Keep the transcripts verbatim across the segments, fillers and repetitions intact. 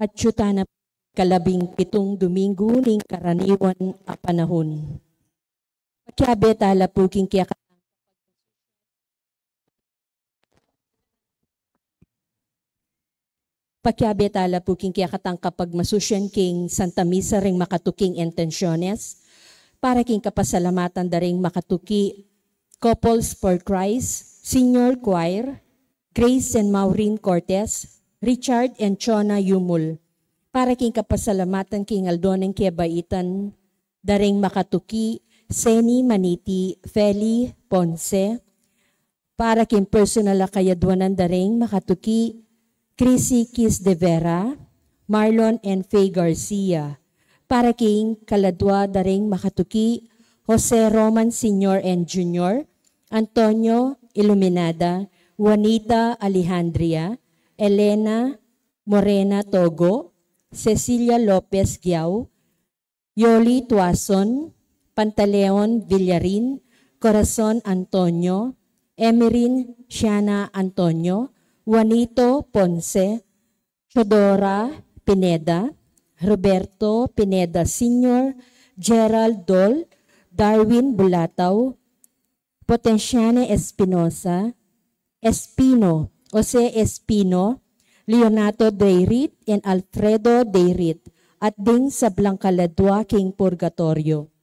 At yu tana kalabing pitung Domingo ning karaniwan a panahun. Pakiabe tala pu king kiyakatang Pakiabe tala pu king kiyakatang kapagmasusyan king Santa Misa ring makatuking intensiones para king kapasalamatan da ring makatuki Couples for Christ, Senior Choir, Grace and Maureen Cortez, Richard and Chona Yumul, para king kapasalamatan king aldo ning kebaitan da ring makatuki Seni Maniti, Feli Ponce, para king personal a kayadwanan da ring makatuki Chrissy Kis de Vera, Marlon and Faye Garcia, para king kaladwa da ring makatuki Jose Roman Senior and Junior, Antonio Iluminada, Juanita Alejandria, Elena Morena Togo, Cecilia Lopez Giao, Yoli Tuason, Pantaleon Villarin, Corazon Antonio, Emerin Shiana Antonio, Juanito Ponce, Chodora Pineda, Roberto Pineda Senior, Gerald Dol, Darwin Bulatao, Potensiane Espinosa, Espino, Jose Espino, Leonato Deirit, and Alfredo Deirit, at ding sablang kaladwa king purgatorio.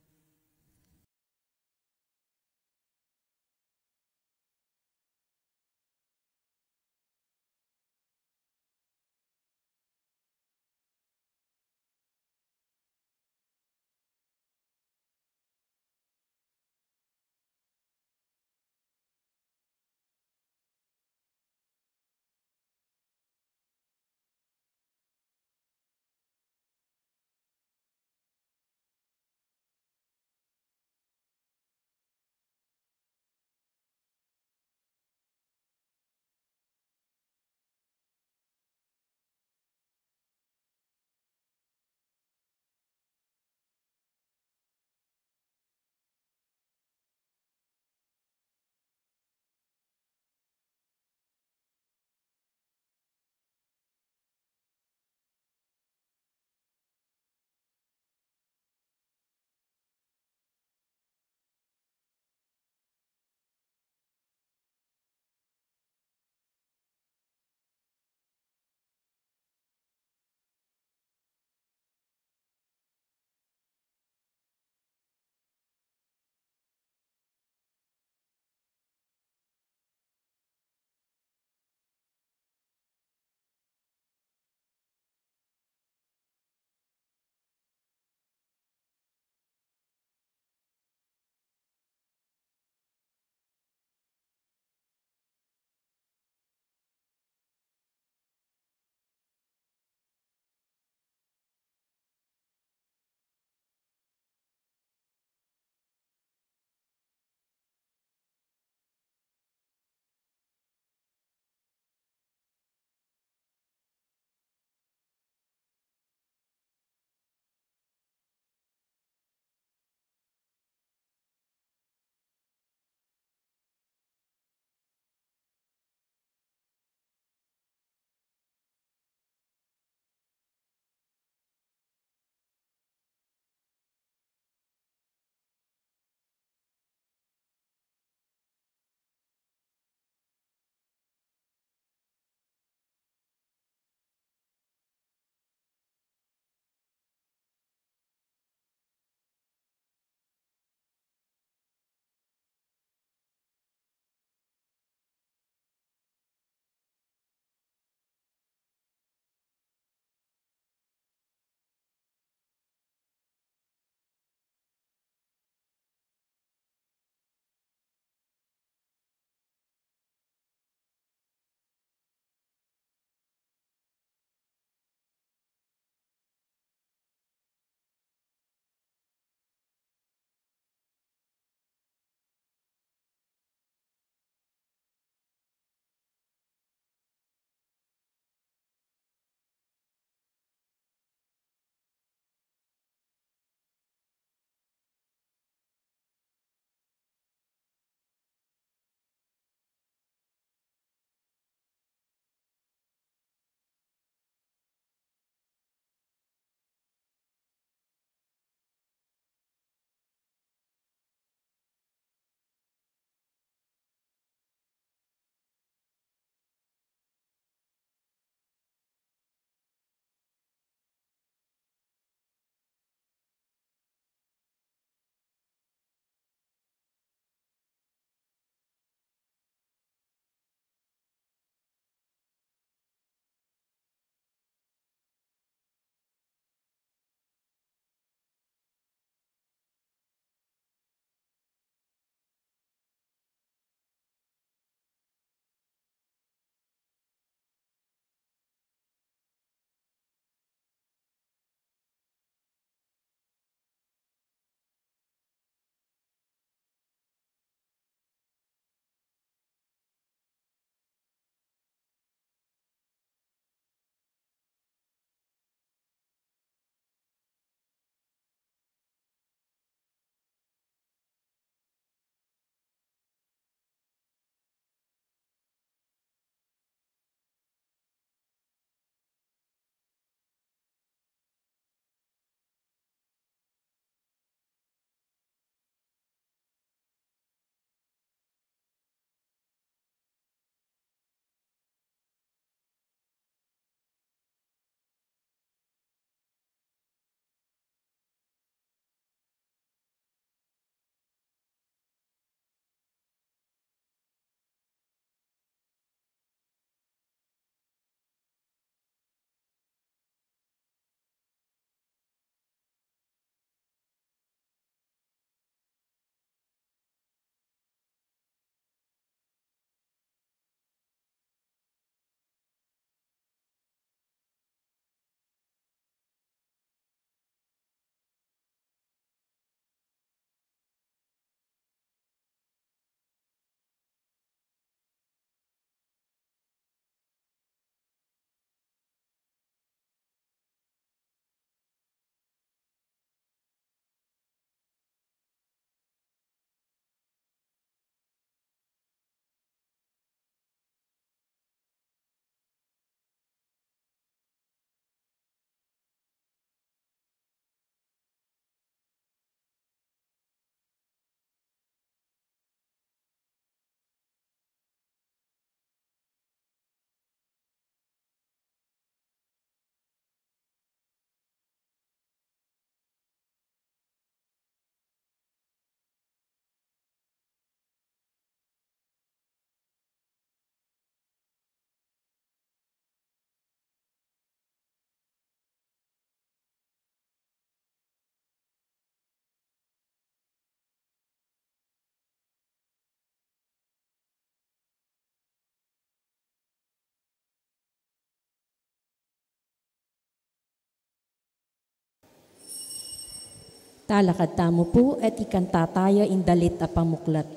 Talakad tamu pu, at ikanta taya ing dalit a pamuklat.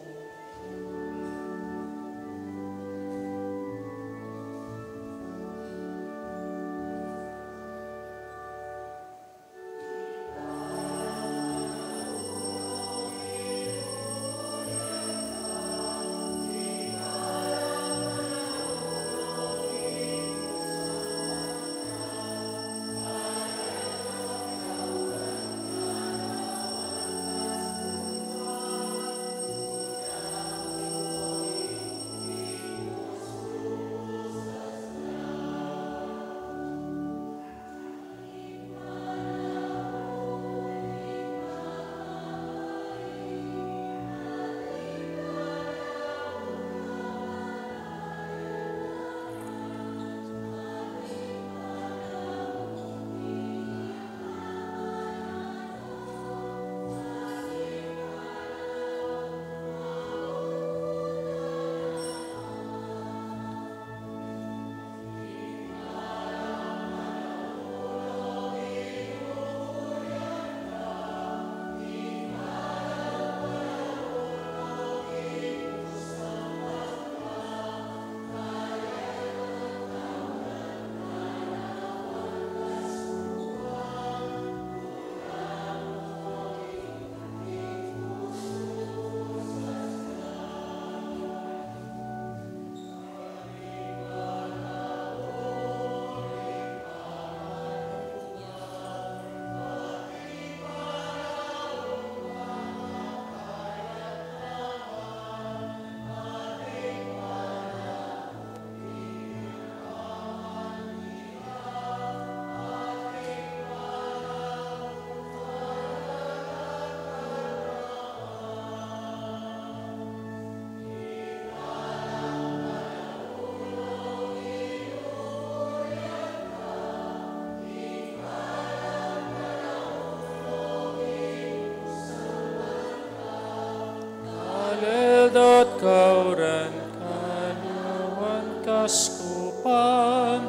Aldo at kauran, kanawan kaskupan,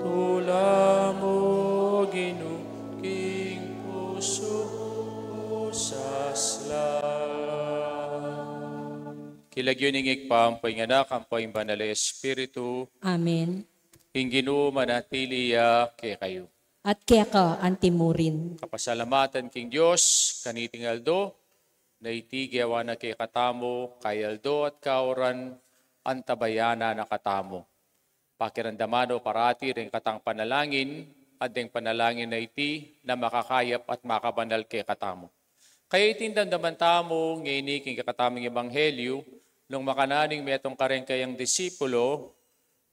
tula mu, Ginu, king pusu ku saslang. King lagyu ning Ibpa, ampo ing Anak, ampo ing Banal a Espiritu. Amen. Ing Ginu manatili ya kekayu. At keka antimurin. Kapasalamatan king Dios, kaniting aldo, na iti gewa na kekatamu, kayaldo at kauran, antabayanan na katamu. Pakiramdaman no parati deng katang panalangin, at deng panalangin a iti na makakayap at makabanal kekatamu. Kaya iti ing damdaman tamu ngeni king kekatamung ebanghelyu, nung makananu ing metung kareng kayang disipulo,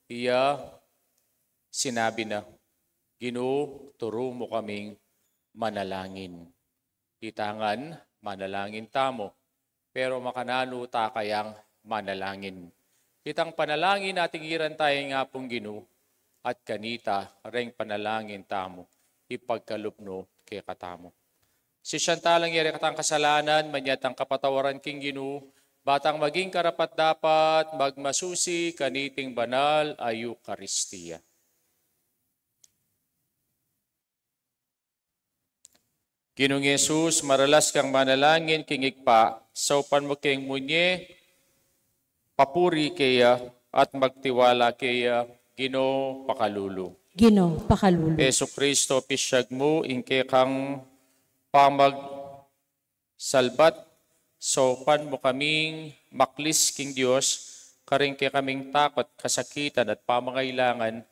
iya sinabi na, "Ginu, turu mu kaming manalangin." Ita ngan, manalangin tamu. Pero makananu ta kayang manalangin? Itang panalangin ating iran taya king Apung Ginu, at kanita reng panalangin tamu ipagkalub no kekatamu. Sisian tala ngan ing rekatang kasalanan, manyad tang kapatawaran king Ginu, ba tang maging karapat-dapat magmasusi kaniting banal a Eukaristia. Ginung Jesus, maralas kang manalangin king Ibpa, saupan mu keng munye, papuri keya, at magtiwala keya, Ginu, pakalulu. Ginu, pakalulu. Jesucristo, pisiag mu ing kekang pamagsalbat, saupan mu kaming maklis king Dios, karing kekaming takot, kasakitan, at pamangailangan,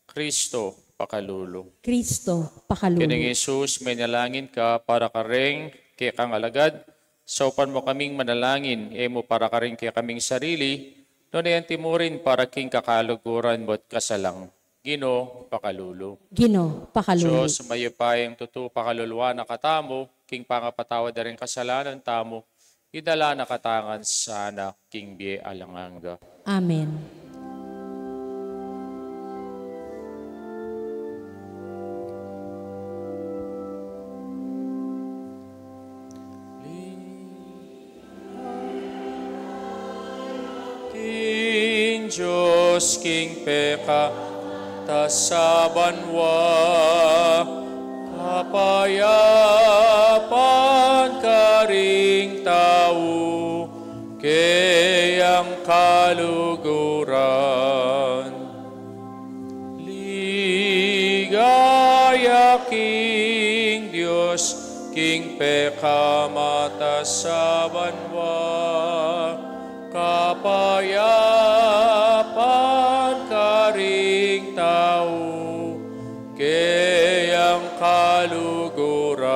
Cristo, pakalulu. Cristo, pakalulu. Ginung Jesus, manalangin ka para kareng kekang alagad, saupan mu kaming manalangin, e mu para kareng kekaming sarili, nune antimurin para king kakaluguran mu at kasalang. Ginu, pakalulu. Ginu, pakalulu. Dios mayupayang tutu, pakaluluan na katamu, king pangapatawad da ring kasalanan tamu, idala na katamu ngan sana king bie alang angga. Amen. King Dios, king pekata sa banua, kapayapan kaluguran. Ligaya king Dios, king pekamataasan a banua, kapayapan karing tau, keyang kaluguran.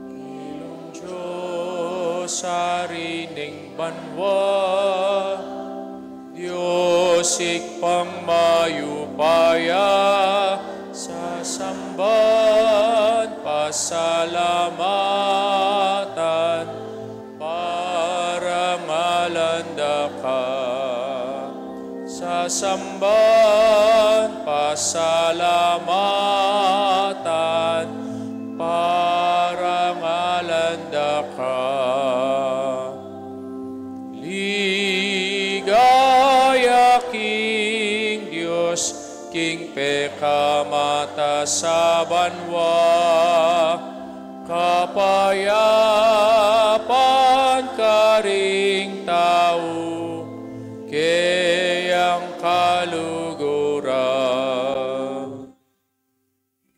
Ginu Dios, Ari ning banua, Dios Ibpang mayupaya, sasamban, pasalamatan, parangalan da ka. Sasamban, pasalamatan, parangalan da ka. Ligaya king Dios, king pekamataasan a banua, kapayapan karing tau, keyang kaluguran.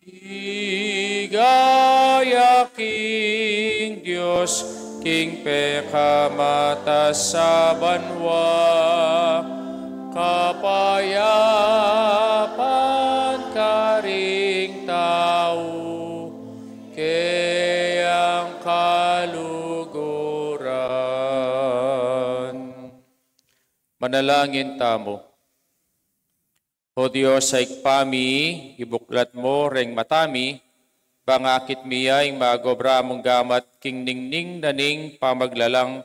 Ligaya king Dios, king pekamataasan a banua, kapayapan karing tau, keyang kaluguran. Manalangin tamu. O Dios a Ibpa mi, ibuklat mu reng mata mi, bang akit mi ya ing magobra mung gamat king ningning na ning pamaglalang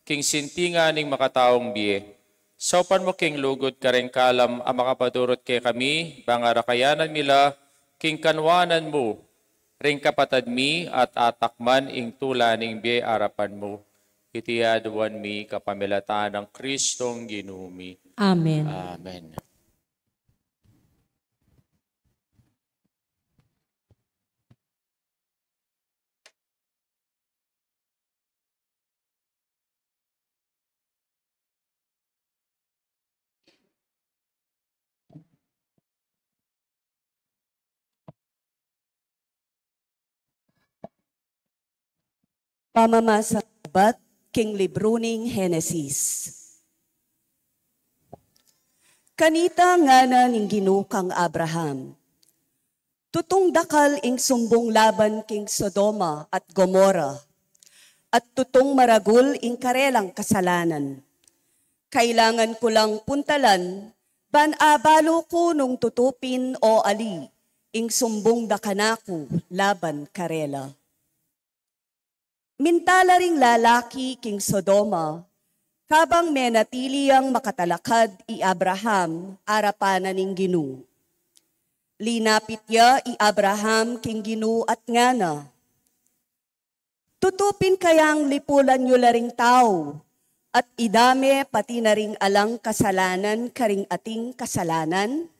king sintingan ning makataung bie. Saupan mu king lugud kareng kalam a makapadurut kekami, bang arakayanan mi la king kanwanan mu ring kapatad mi at atakman ing tula ning bie arapan mu. Iti aduan mi kapamilatan nang Kristong Ginu mi. Amen. Amen. Pamamasa bat king libru ning Henesis. Kanita ngana ning Ginu kang Abraham, tutung dakal ing sumbung laban king Sodoma at Gomorra, at tutung maragul ing karelang kasalanan. Kailangan ku lang puntalan, ban abalu ku nung tutupin o ali ing sumbung da kanaku laban karela. Minta la ring lalaki king Sodoma, kabang menatili yang makatalakad i Abraham arapan na ning Ginu. Linapit ya i Abraham king Ginu at ngana, tutupin kayang lipulan yu la ring tau, at idame pati na ring alang kasalanan karing ating kasalanan?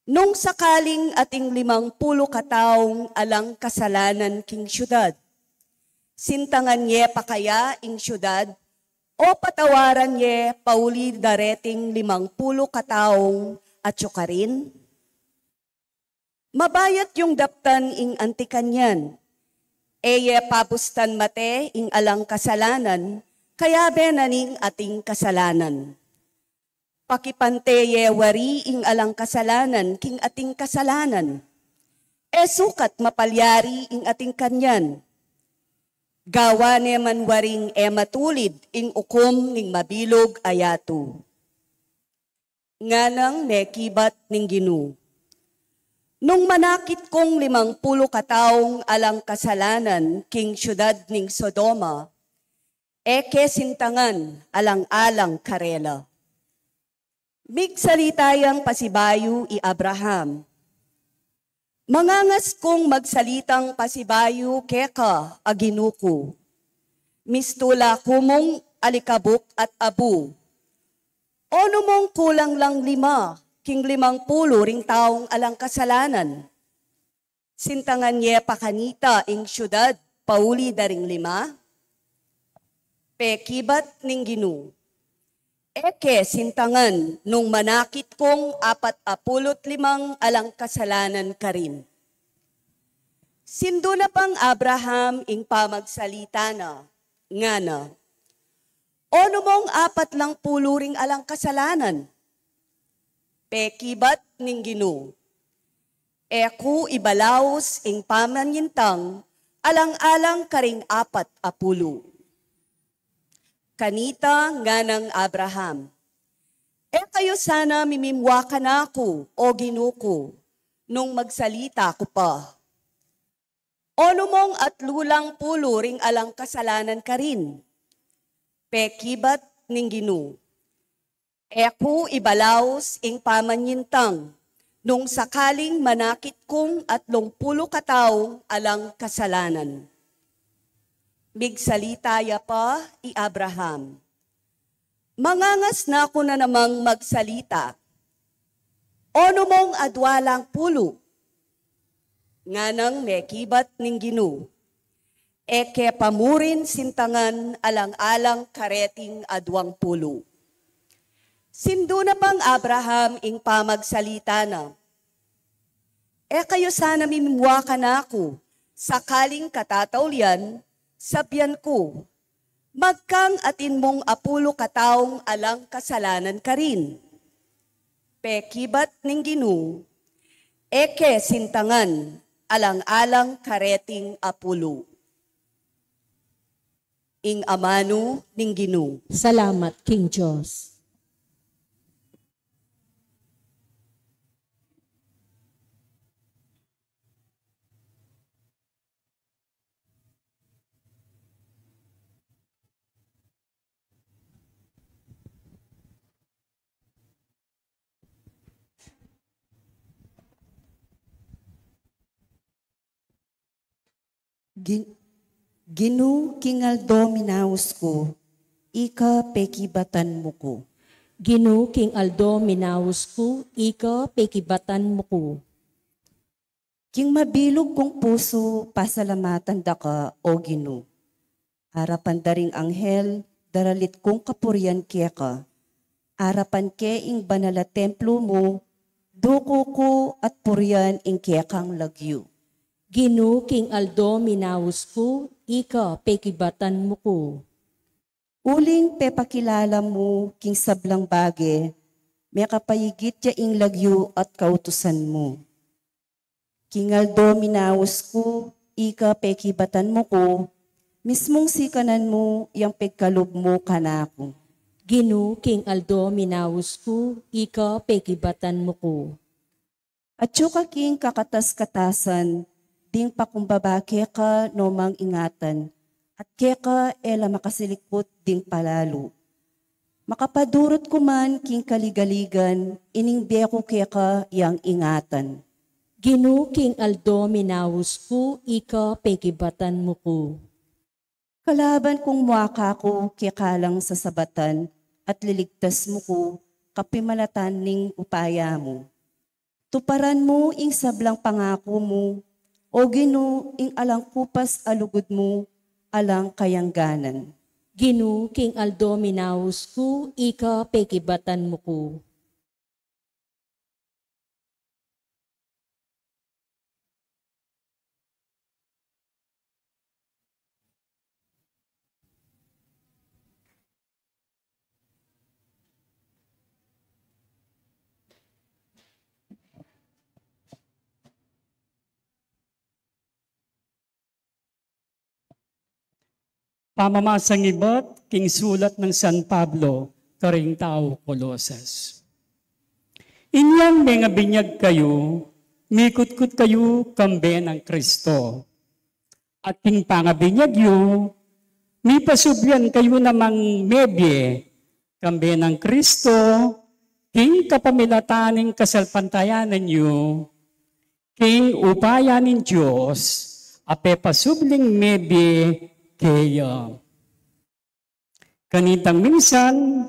Nung sakaling ating limang pulu kataung alang kasalanan king siudad, sintangan ye pa kaya ing siudad, o patawaran ye pauli da reting limang pulu kataung atyu karin? Mabayat yung daptan ing anti kanyan. E ye pabustan mate ing alang kasalanan, kayabe na ning ating kasalanan. Pakipante ye wari ing alang kasalanan king ating kasalanan. E sukat mapalyari ing ating kanyan. Gawa ne man waring e matulid ing ukum ning mabilug a yatu. Nganang mekibat ning Ginu, nung manakit kung limang pulu kataung alang kasalanan king siudad ning Sodoma, e ke sintangan alang-alang karela. Migsalita yang pasibayu i Abraham, mangangas kung magsalitang pasibayu keka a Ginu ku. Mistula ku mung alikabuk at abu. Onu mung kulang lang lima king limang pulu ring taung alang kasalanan? Sintangan ye pa kanita ing siudad pauli da ring lima? Pekibat ning Ginu, E ke sintangan nung manakit kung apat a pulu't limang alang kasalanan karin. Sindu na pang Abraham ing pamagsalita na, ngana, "Onu mong apat lang pulu ring alang kasalanan?" Pekibat ning Ginu, "E ku ibalaus ing pamanyintang alang-alang karing apat a pulu." Kanita nganang Abraham, "E kayu sana mimimwa kanaku, O Ginu ku, nung magsalita ku pa? Onu mong atlu lang pulu ring alang kasalanan karin?" Pekibat ning Ginu, "E ku ibalaus ing pamanyintang nung sakaling manakit kung atlung pulu kataung alang kasalanan." Migsalita ya pa i Abraham, "Mangangas na ku na namang magsalita. Onu mong adwa lang pulu?" Nganang mekibat ning Ginu, "E ke pa mu rin sintangan alang-alang kareting adwang pulu." Sindu na pang Abraham ing pamagsalita na, "E kayu sana mimimwa kanaku, sakaling katataulian, sabian ku, 'Magkang atin mung apulu kataung alang kasalanan karin?'" Pekibat ning Ginu, "E ke sintangan alang-alang kareting apulu." Ing amanu ning Ginu. Salamat king Dios. Gin-, Ginu, king aldo minaus ku, ika pekibatan mu ku. Ginu, king aldo minaus ku, ika pekibatan mu ku. King mabilug kung pusu, pasalamatan da ka, O Ginu. Arapan da ring anghel, daralit kung kapurian keka. Arapan ke ing banal a templu mu, duku ku at purian ing kekang lagyu. Ginu, king aldo minaus ku, ika pekibatan mu ku. Uling pepakilala mu king sablang bage, mekapayigit ya ing lagyu at kautusan mu. King aldo minaus ku, ika pekibatan mu ku, mismung sikanan mu yang pegkalub mu kanaku. Ginu, king aldo minaus ku, ika pekibatan mu ku. Atyu ka king kakatas-katasan, ding pakumbaba keka no mang ingatan, at keka e la makasilikut ding palalu. Makapadurut ku man king kaligaligan, ining bie ku keka yang ingatan. Ginu, king aldo minaus ku, ika pekibatan mu ku. Kalaban kung muaka ku keka lang sasabatan, at liligtas mu ku kapimanatan ning upaya mu. Tuparan mu ing sablang pangaku mu, O Ginu, ing alang kupas a lugud mu, alang kayangganan. Ginu, king aldo minaus ku, ika pekibatan mu ku. Pamamasang ibat king sulat nang San Pablo karing tau Colosas. Inyang mengabinyag kayu, mikutkut kayu kambe nang Kristo. At king pangabinyag yu, mipasublian kayu namang mebie kambe nang Kristo, king kapamilatan ning kasalpantayanan yu, king upaya ning Dios a pepasubling mebie keya. Kanitang minsan,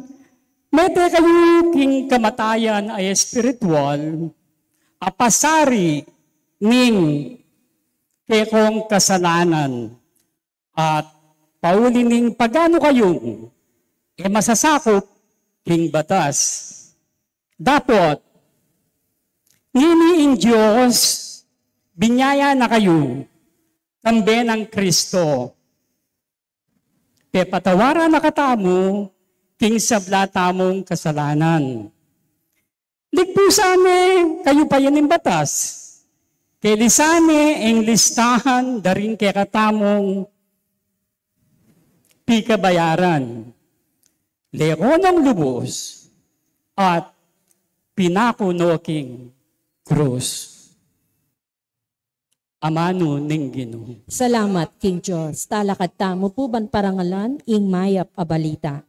mete kayu king kamatayan a espiritual, a pasari ning kekong kasalanan, at pauli ning paganu kayung e masasakup king batas. Dapot, ngeni ing Dios, binie na kayu, kambe nang Kristo. Pepatawaran na katamu, king sabla tamung kasalanan. Ligpusan ne kayu pa ning batas. Kelisan ne ing listahan da ring kekatamung pikabayaran. Leko nong lubus at pinaku no king krus. Amanu ning Ginu. Salamat king Dios. Talakad tamu pu ban parangalan ing mayap a balita.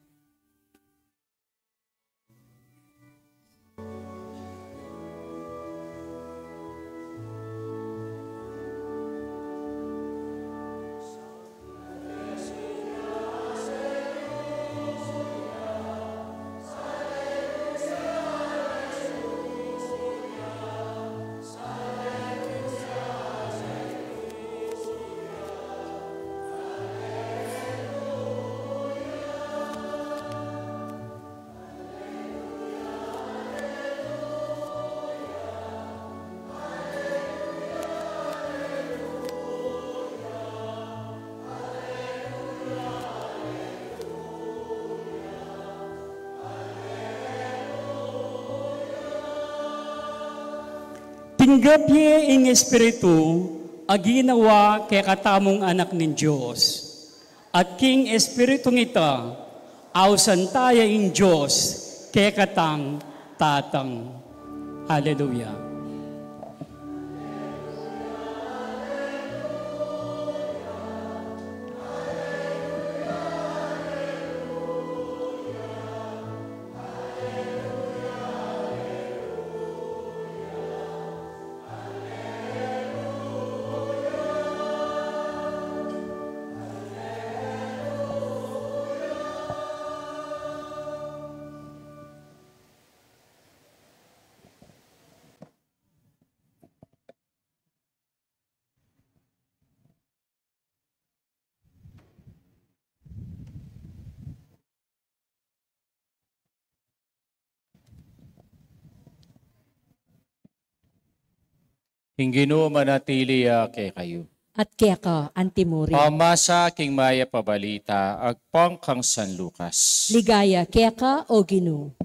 Tinggap ye ing Espiritu a ginawa kekatamung anak ning Dios. At king Espiritung ita, ausan taya ing Dios kekatang Tatang. Haleluya. Ing Ginu manatili ya kekayu. At keka antimurin. Pamasa king mayap a balita agpang kang San Lucas. Ligaya keka, O Ginu.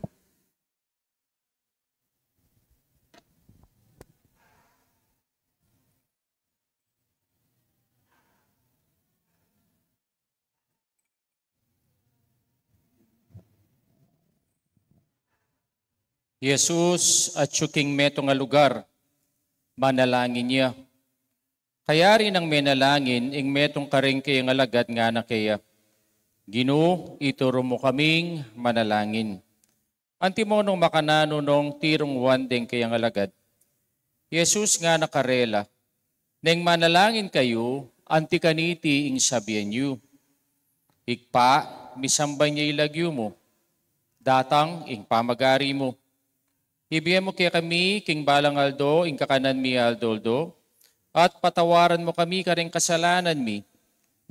Jesus atyu king metung a lugar, manalangin ya. Kayari nang menalangin ing metung karing kayang alagad, ngana keya, "Ginu, ituru mu kaming manalangin." Antimo nung makananu nong tirunguan deng kayang alagad, Jesus ngana karela, "Neng manalangin kayu, anti kaniti ing sabian yu, 'Ibpa, misamban ya ing lagyu mu, datang ing pamagari mu. Ibie mu kekami king balang aldo ing kakanan mi aldo-aldo, at patawaran mu kami karing kasalanan mi,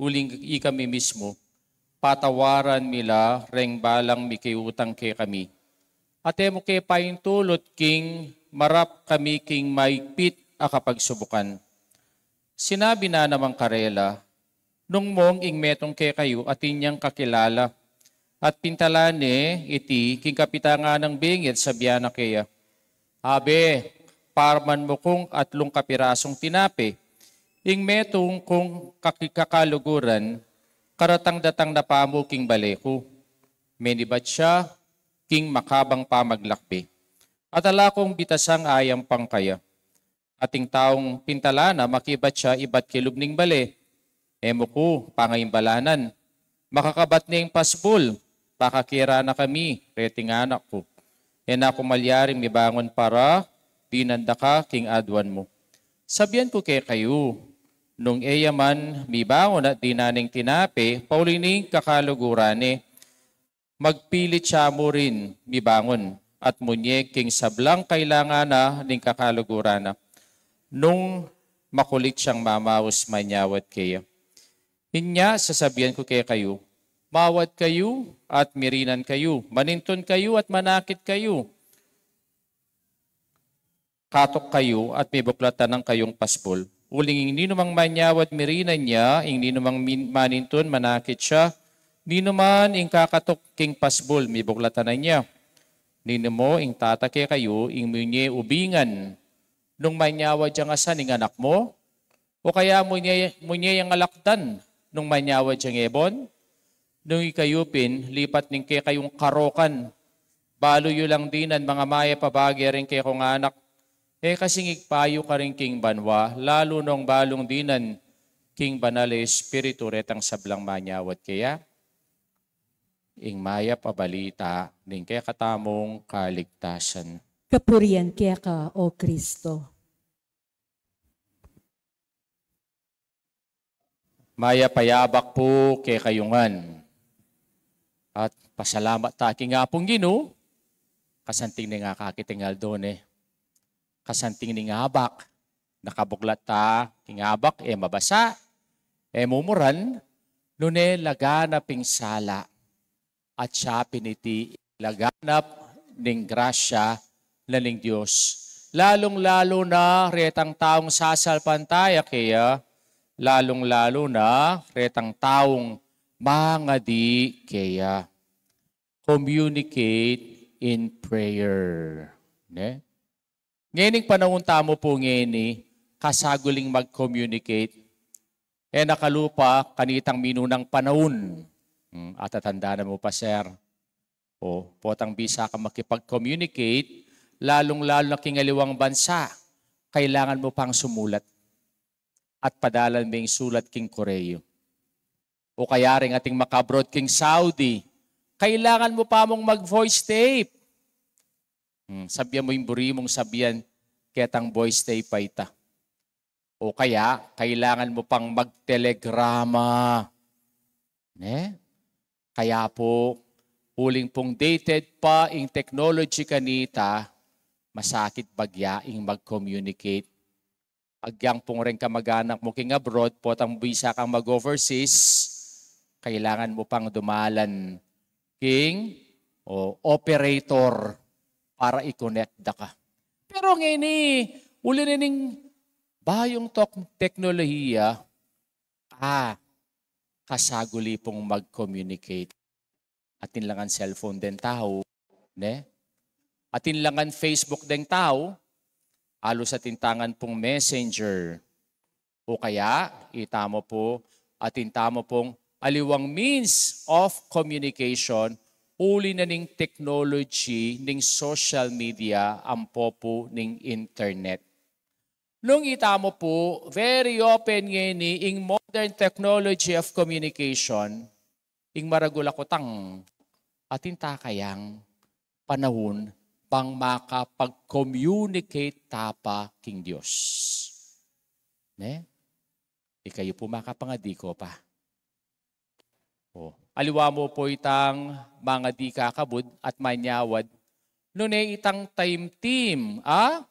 uling ikami mismu, patawaran mi la reng balang mikiutang kekami. At e mu ke paintulut king marap kami king maigpit a kapagsubukan.'" Sinabi na naman karela, "Nung mung ing metung kekayu atin yang kakilala, at pintalan ne iti king kapitan nang bengi, at sabian na keya, 'Abe, parman mu kung atlung kapirasung tinape, ing metung kung kaki-, kakaluguran, karatang datang na pamu king bale ku.' Menibat ya king makabang pamaglakbe, at ala kung bitasang ayampang kaya. At ing taung pintalan na makibat ya ibat kilub ning bale, 'E mu ku pangaimbalanan, makakabat ne ing pasbul, pakakera na kami reting anak ku. E na ku malyaring mibangun para dinan da ka king aduan mu.' Sabian ku kekayu, nung e ya man mibangun at dinan ne ing tinape pauli ning kakaluguran ne, magpilit ya mu rin mibangun at munie king sablang kailangan na ning kakaluguran na. Nung makulit yang mamaus, manyawad keya. Inya sasabian ku kekayu, Mawad kayu at mirinan kayu, manintun kayu at manakit kayu, katok kayu at mibuklatan kayung pasbul. Uling ing ninumang manyawad mirinan ya, ing ninumang min-, manintun manakit ya, ninuman ing kakatok king pasbul mibuklatan ya. Ninu mu ing tata kekayu ing munye ubingan nung manyawad yang asan ing anak mu? O kaya munye, munye yang alakdan nung manyawad yang ebon? Nung ikayu pin, lipat ning kekayung karokan, balu yu lang dinan mangamayap a bage ring kekong anak, e kasing igpayu karin king banua, lalu nung balung dinan king Banal a Espiritu retang sablang manyawad keya. Ing mayap a balita ning kekatamung kaligtasan. Kapurian keka, O Kristo. Mayap a yabak pu kekayu ngan. At pasalamat ta king Apung Ginu, kasanting ning akakit ing aldo ne. Kasanting ning abak, nakabuklat ta king abak, e mabasa, e mumuran, nune laganap ing sala. At siya pin iti laganap ning grasya na ning Dios. Lalung-lalu na retang taung sasalpantaya keya, lalung-lalu na retang taung mangadi keya. Communicate in prayer. Ne? Ngening panaun tamu pu ngeni, kasaguling mag-communicate. E na kalupa kanitang minunang panaun. Hmm, atatandanan mu pa, sir. O, potang bisa ka makipag-communicate, lalung-lalu na king aliwang bansa, kailangan mu pang sumulat at padalan meng sulat king koreyu. O kaya ring ating maka-abroad king Saudi, kailangan mu pa mung mag-voice tape. Hmm, sabyan mu ing buri mung sabyan ketang voice tape a ita. O kaya, kailangan mu pang magtelegrama. Ne? Kaya pu, uling pung dated pa ing technology kanita, masakit bagya ing mag-communicate. Agyang pung reng kamag-anak mu king abroad, potang bisa kang mag-overseas, kailangan mu pang dumalan king, o, operator para i-connect da ka. Pero ngeni, uli na ning bayung tok-, teknolohiya, a, kasaguli pung mag-communicate. Atin la ngan cellphone deng tau, ne? Atin la ngan Facebook deng tau, alus atin ta ngan pung Messenger. O kaya, ita mu pu, atin tamu pung aliwang means of communication, uli na ning technology ning social media, ampo pu ning internet. Nung ita mu pu, very open ngeni ing modern technology of communication, ing maragul a kutang, atin ta kayang panaun bang makapag-communicate ta pa king Dios? Ne? Ikayu pu makapangadi ko pa. O, aliwa mu pu itang mangadi kakabud at manyawad, nune itang taimtim a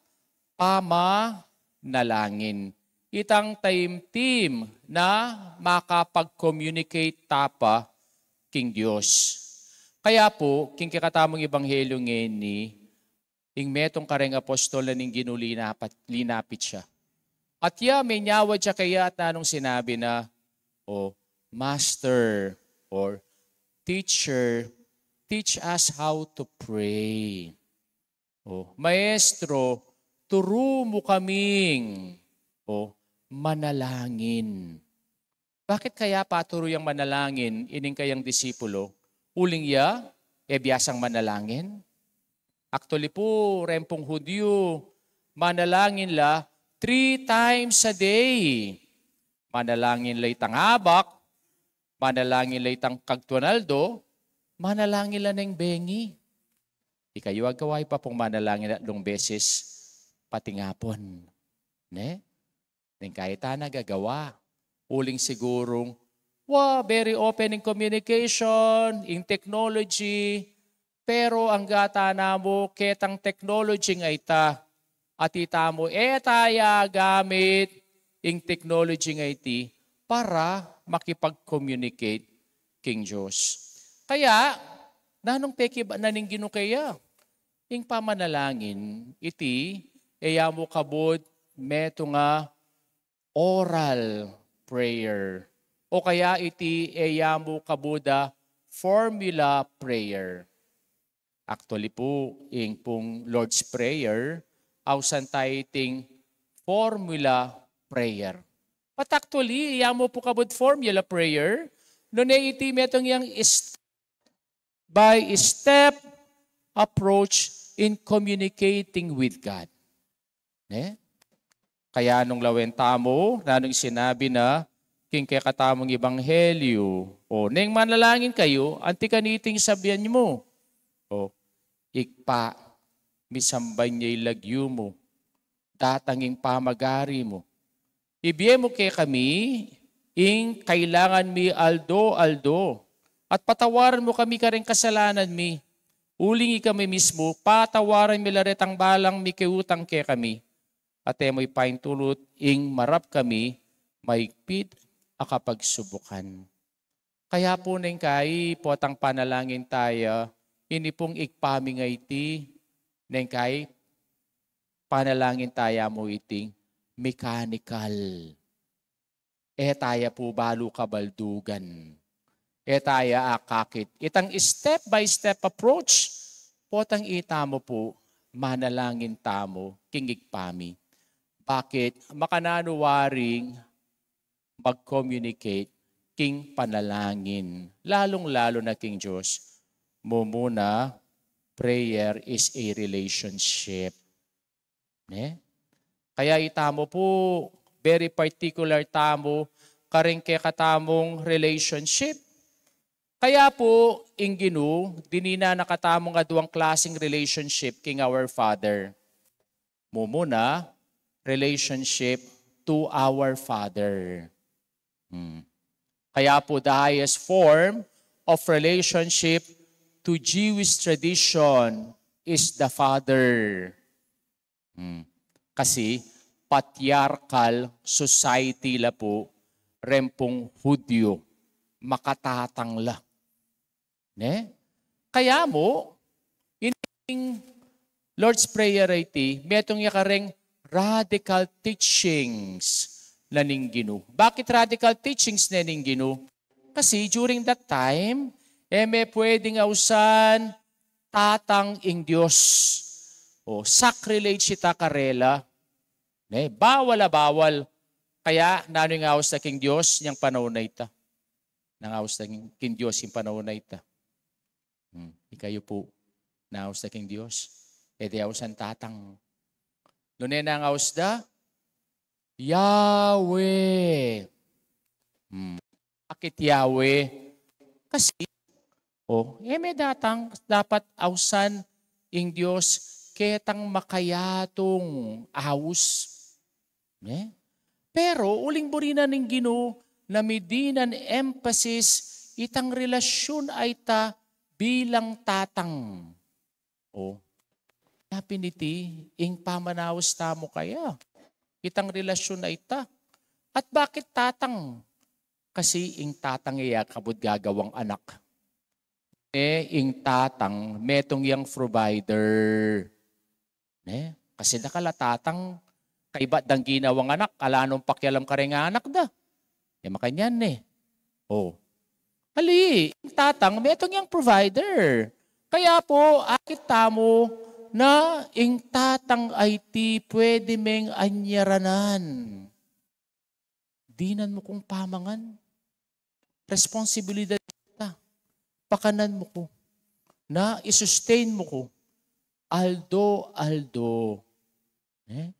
pamanalangin. Itang taimtim na makapag-communicate ta pa king Dios. Kaya pu, king kekatamung ebanghelyu ngeni, ing metung kareng apostol na ning Ginu linapat-, linapit ya. At ya, menyawad ya keya at nanung sinabi na, o, "Master," or, "Teacher, teach us how to pray." O, "Maestro, turu mu kaming," o, "manalangin." Bakit kaya paturu yang manalangin ining kayang disipulo? Uling ya, e biasang manalangin? Actually pu, reng pung Hudyu, manalangin la three times a day. Manalangin la itang abak, manalangin la itang kagtuan aldo, manalangin la neng bengi. Ikayu agawa yu pa pung manalangin atlung beses pating apun. Ne? Neng kaya ta na gagawa. Uling sigurung, wa, very open in communication, in technology, pero angga ta namu ketang technology nga ita, at ita mu e ta ya gamit ing technology nga iti para makipag-communicate king Dios. Kaya, nanung pekibat na ning Ginu keya? Ing pamanalangin, iti, e ya mu kabud metung a oral prayer. O kaya iti, e ya mu kabud a formula prayer. Actually pu, ing pung Lord's Prayer, ausan taya iting formula prayer. But actually, e ya mu pu kabud formula prayer, nune iti metung yang step by step approach in communicating with God. Ne? Kaya nung lawen tamu, nanung sinabi na king kekatamung ebanghelyu, o, neng manalangin kayu, anti kaniting sabian mu, o, Ibpa, misamban ya ing lagyu mu, datang ing pamagari mu, ibie mu kekami ing kailangan mi aldo-aldo, at patawaran mu kami kareng kasalanan mi, uling ikami mismu patawaran mi la retang balang mikiutang kekami, at e mu ipaintulut ing marap kami maigpit a kapagsubukan. Kaya pu neng kai, potang panalangin taya, ini pung Ibpa mi nga iti, neng kai, panalangin taya mu iti mechanical. E taya pu balu kabaldugan. E taya akakit. Itang step by step approach, potang itamu pu, manalangin tamu king Ibpa mi. Bakit? Makananu waring mag-communicate king panalangin, lalung-lalu na king Dios. Mumuna, prayer is a relationship. Ne? Kaya itamu pu, very particular tamu kareng kekatamung relationship. Kaya pu, ing Ginu, dininan na katamung aduang klaseng relationship king Our Father. Mumuna, relationship to our Father. Hmm. Kaya pu, the highest form of relationship to Jewish tradition is the Father. Hmm. Kasi patriarchal society la pu reng pung Hudyo, makatatang la. Ne? Kaya mu, ining Lord's Prayer a iti, metung ya kareng radical teachings na ning Ginu. Bakit radical teachings na ning Ginu? Kasi during that time, e me pwedeng ausan tatang ing Dios. O, sacrilege ita karela. Ne? Bawal a bawal. Kaya, nanu ing aus da king Dios, inyang panaun a ita? Nang aus da king, king Dios ing panaun a ita? Hmm, ikayu pu, nang aus da king Dios? E de ausan tatang. Nune nang aus da? Yahweh. Hmm. Bakit Yahweh? Kasi, o, e me datang, dapat ausan ing Dios ketang makayatung aus. Ne? Pero, uling buri na ning Ginu na midinan emphasis itang relasyun a ita bilang tatang. O, ya pin iti ing pamanaus tamu kaya. Itang relasyun a ita. At bakit tatang? Kasi ing tatang e ya kabud gagawang anak. E, ing tatang, metung yang provider. Ne? Kasi dakal a tatang, kaybat dang ginawang anak, ala nung pakialam kareng anak da. E, makanyan ne. O. Ali, ing tatang, metung yang provider. Kaya pu, akit tamu na ing tatang a iti pwede meng anyaranan. Dinan mu kung pamangan. Responsibilidad ta. Pakanan mu ku. Na i-sustain mu ku. Aldo-aldo. Ne?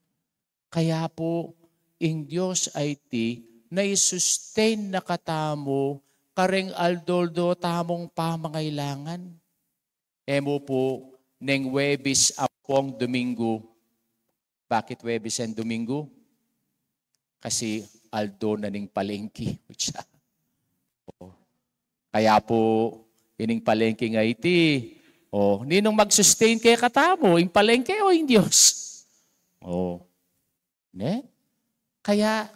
Kaya pu, ing Dios a iti, na i-sustain na katamu, kareng aldo-aldo tamung pamangailangan. E mu pu, neng Huwebes ampong Domingo. Bakit Huwebes and Domingo? Kasi aldo na ning palengke. O. Kaya pu, ining palengke nga iti, o, ninung mag-sustain kekatamu, ing palengke o ing Dios? O. Ne? Kaya,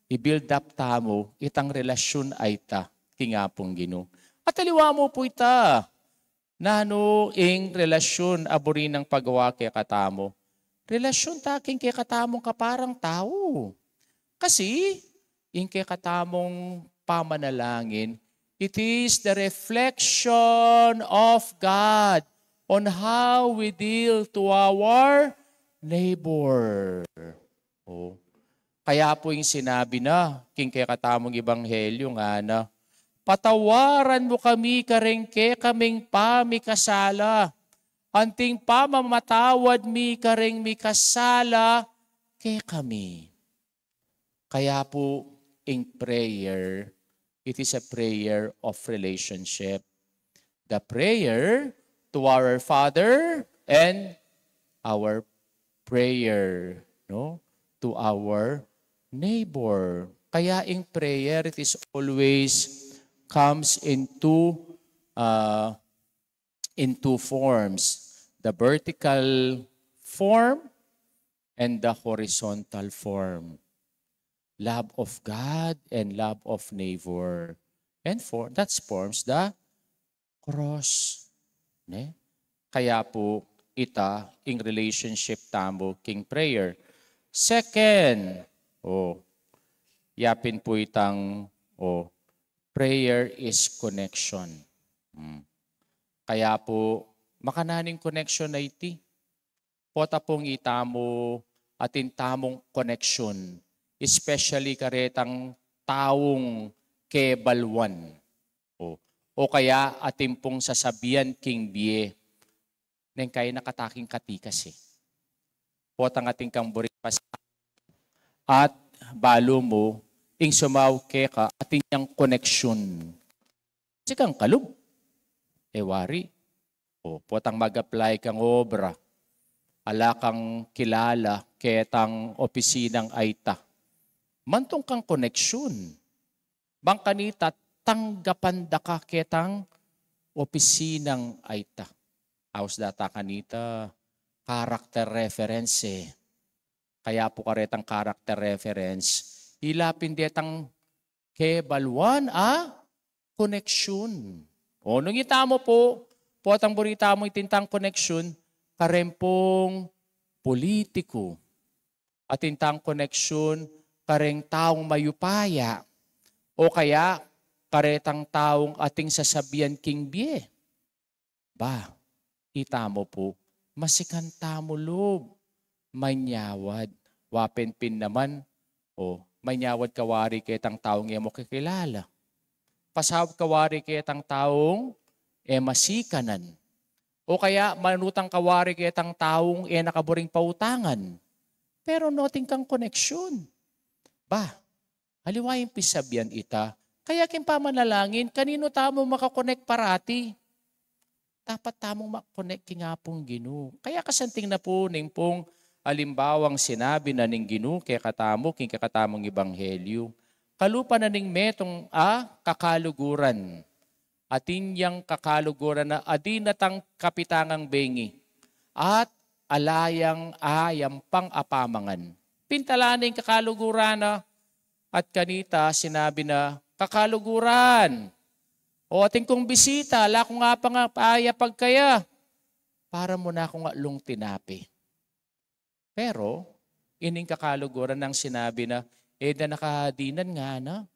i-build up tamu itang relasyun a ita king Apung Ginu. At aliwa mu pu ita, nanu ing relasyun a buri nang pagawa kekatamu? Relasyun ta king kekatamung kaparang tau. Kasi, ing kekatamung pamanalangin, it is the reflection of God on how we deal to our neighbor. O. Kaya pu ing sinabi na king kekatamung ebanghelyu, ngana, "Patawaran mu kami kareng kekaming pamikasala, anting pamamatawad mi kareng mikasala kekami." Kaya pu, ing prayer, it is a prayer of relationship. The prayer to our Father and our prayer, no, to our neighbor. Kaya ing prayer, it is always comes in two, uh, in two forms, the vertical form and the horizontal form. Love of God and love of neighbor. And for that forms the cross. Ne? Kaya pu, ita ing relationship tamu king prayer. Second, o, yapin pu itang, o, prayer is connection. Hmm. Kaya pu, makananu ing connection a iti? Pota pung itamu atin tamung connection, especially karetang taung kebaluan. O, o kaya atin pung sasabian king bie, neng kaina kata king katikas e. Potang atin kang buring pas-, at balu mu, ing sumawa keka, atin yang connection. Sikang kalub. E wari. O, potang mag-apply kang obra, ala kang kilala ketang opisinang ayta. Mantung kang koneksyon. Bang kanita, tanggapan da ka ketang opisinang ayta. Aus data kanita, character reference e. Kaya pu karetang character reference, ila pin detang kebaluan a koneksyon. O nung ita mu pu, potang buri tamu iting koneksyon, kareng pung politiku, atin tang koneksyon kareng taung mayupaya, o kaya karetang taung atin sasabian king bie. Ba, ita mu pu, masikan tamu lub manyawad, wa pin pin naman, o, manyawad ka wari ketang taung e mu kakilala. Pasawad ka wari ketang taung e masikanan. O kaya, manutang ka wari ketang taung e na ka buring pautangan. Pero noting kang koneksyon. Ba, aliwa ing pisabian ita. Kaya king pamanalangin, kaninu tamu maka-connect parati? Dapat tamung ma-connect king Apung Ginu. Kaya kasanting na pu ning pung alimbawang sinabi na ning Ginu kekatamu king kekatamung ebanghelyu. Kalupa na ning metung a kakaluguran. Atin yang kakaluguran na adi na tang kapitangang bengi, at ala yang ayampang a pamangan. Pintalan na ing kakaluguran na, at kanita sinabi na, "Kakaluguran, o atin kung bisita, ala kung apang a paya pagkaya, para mu na kung atlung tinape." Pero ining kakaluguran nang sinabi na, "E da na ka dinan," ngana.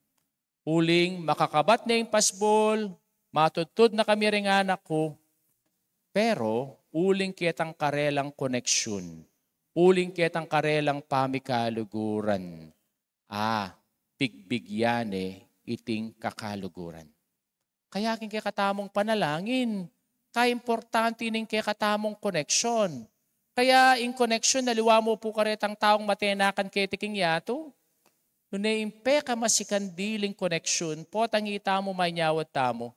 "Uling makakabat ne ing pasbul, matudtud na kami ring anak ku." Pero uling ketang karelang koneksyon, uling ketang karelang pamikaluguran, a, bigbigyan ne iting kakaluguran. Kaya king kekatamung panalangin, kaimportante ning kekatamung koneksyon. Kaya ing koneksyon, aliwa mu pu karetang taung matenakan keti king yatu. Nune ing pekamasikan diling koneksyon, potang ita mu manyawad tamu,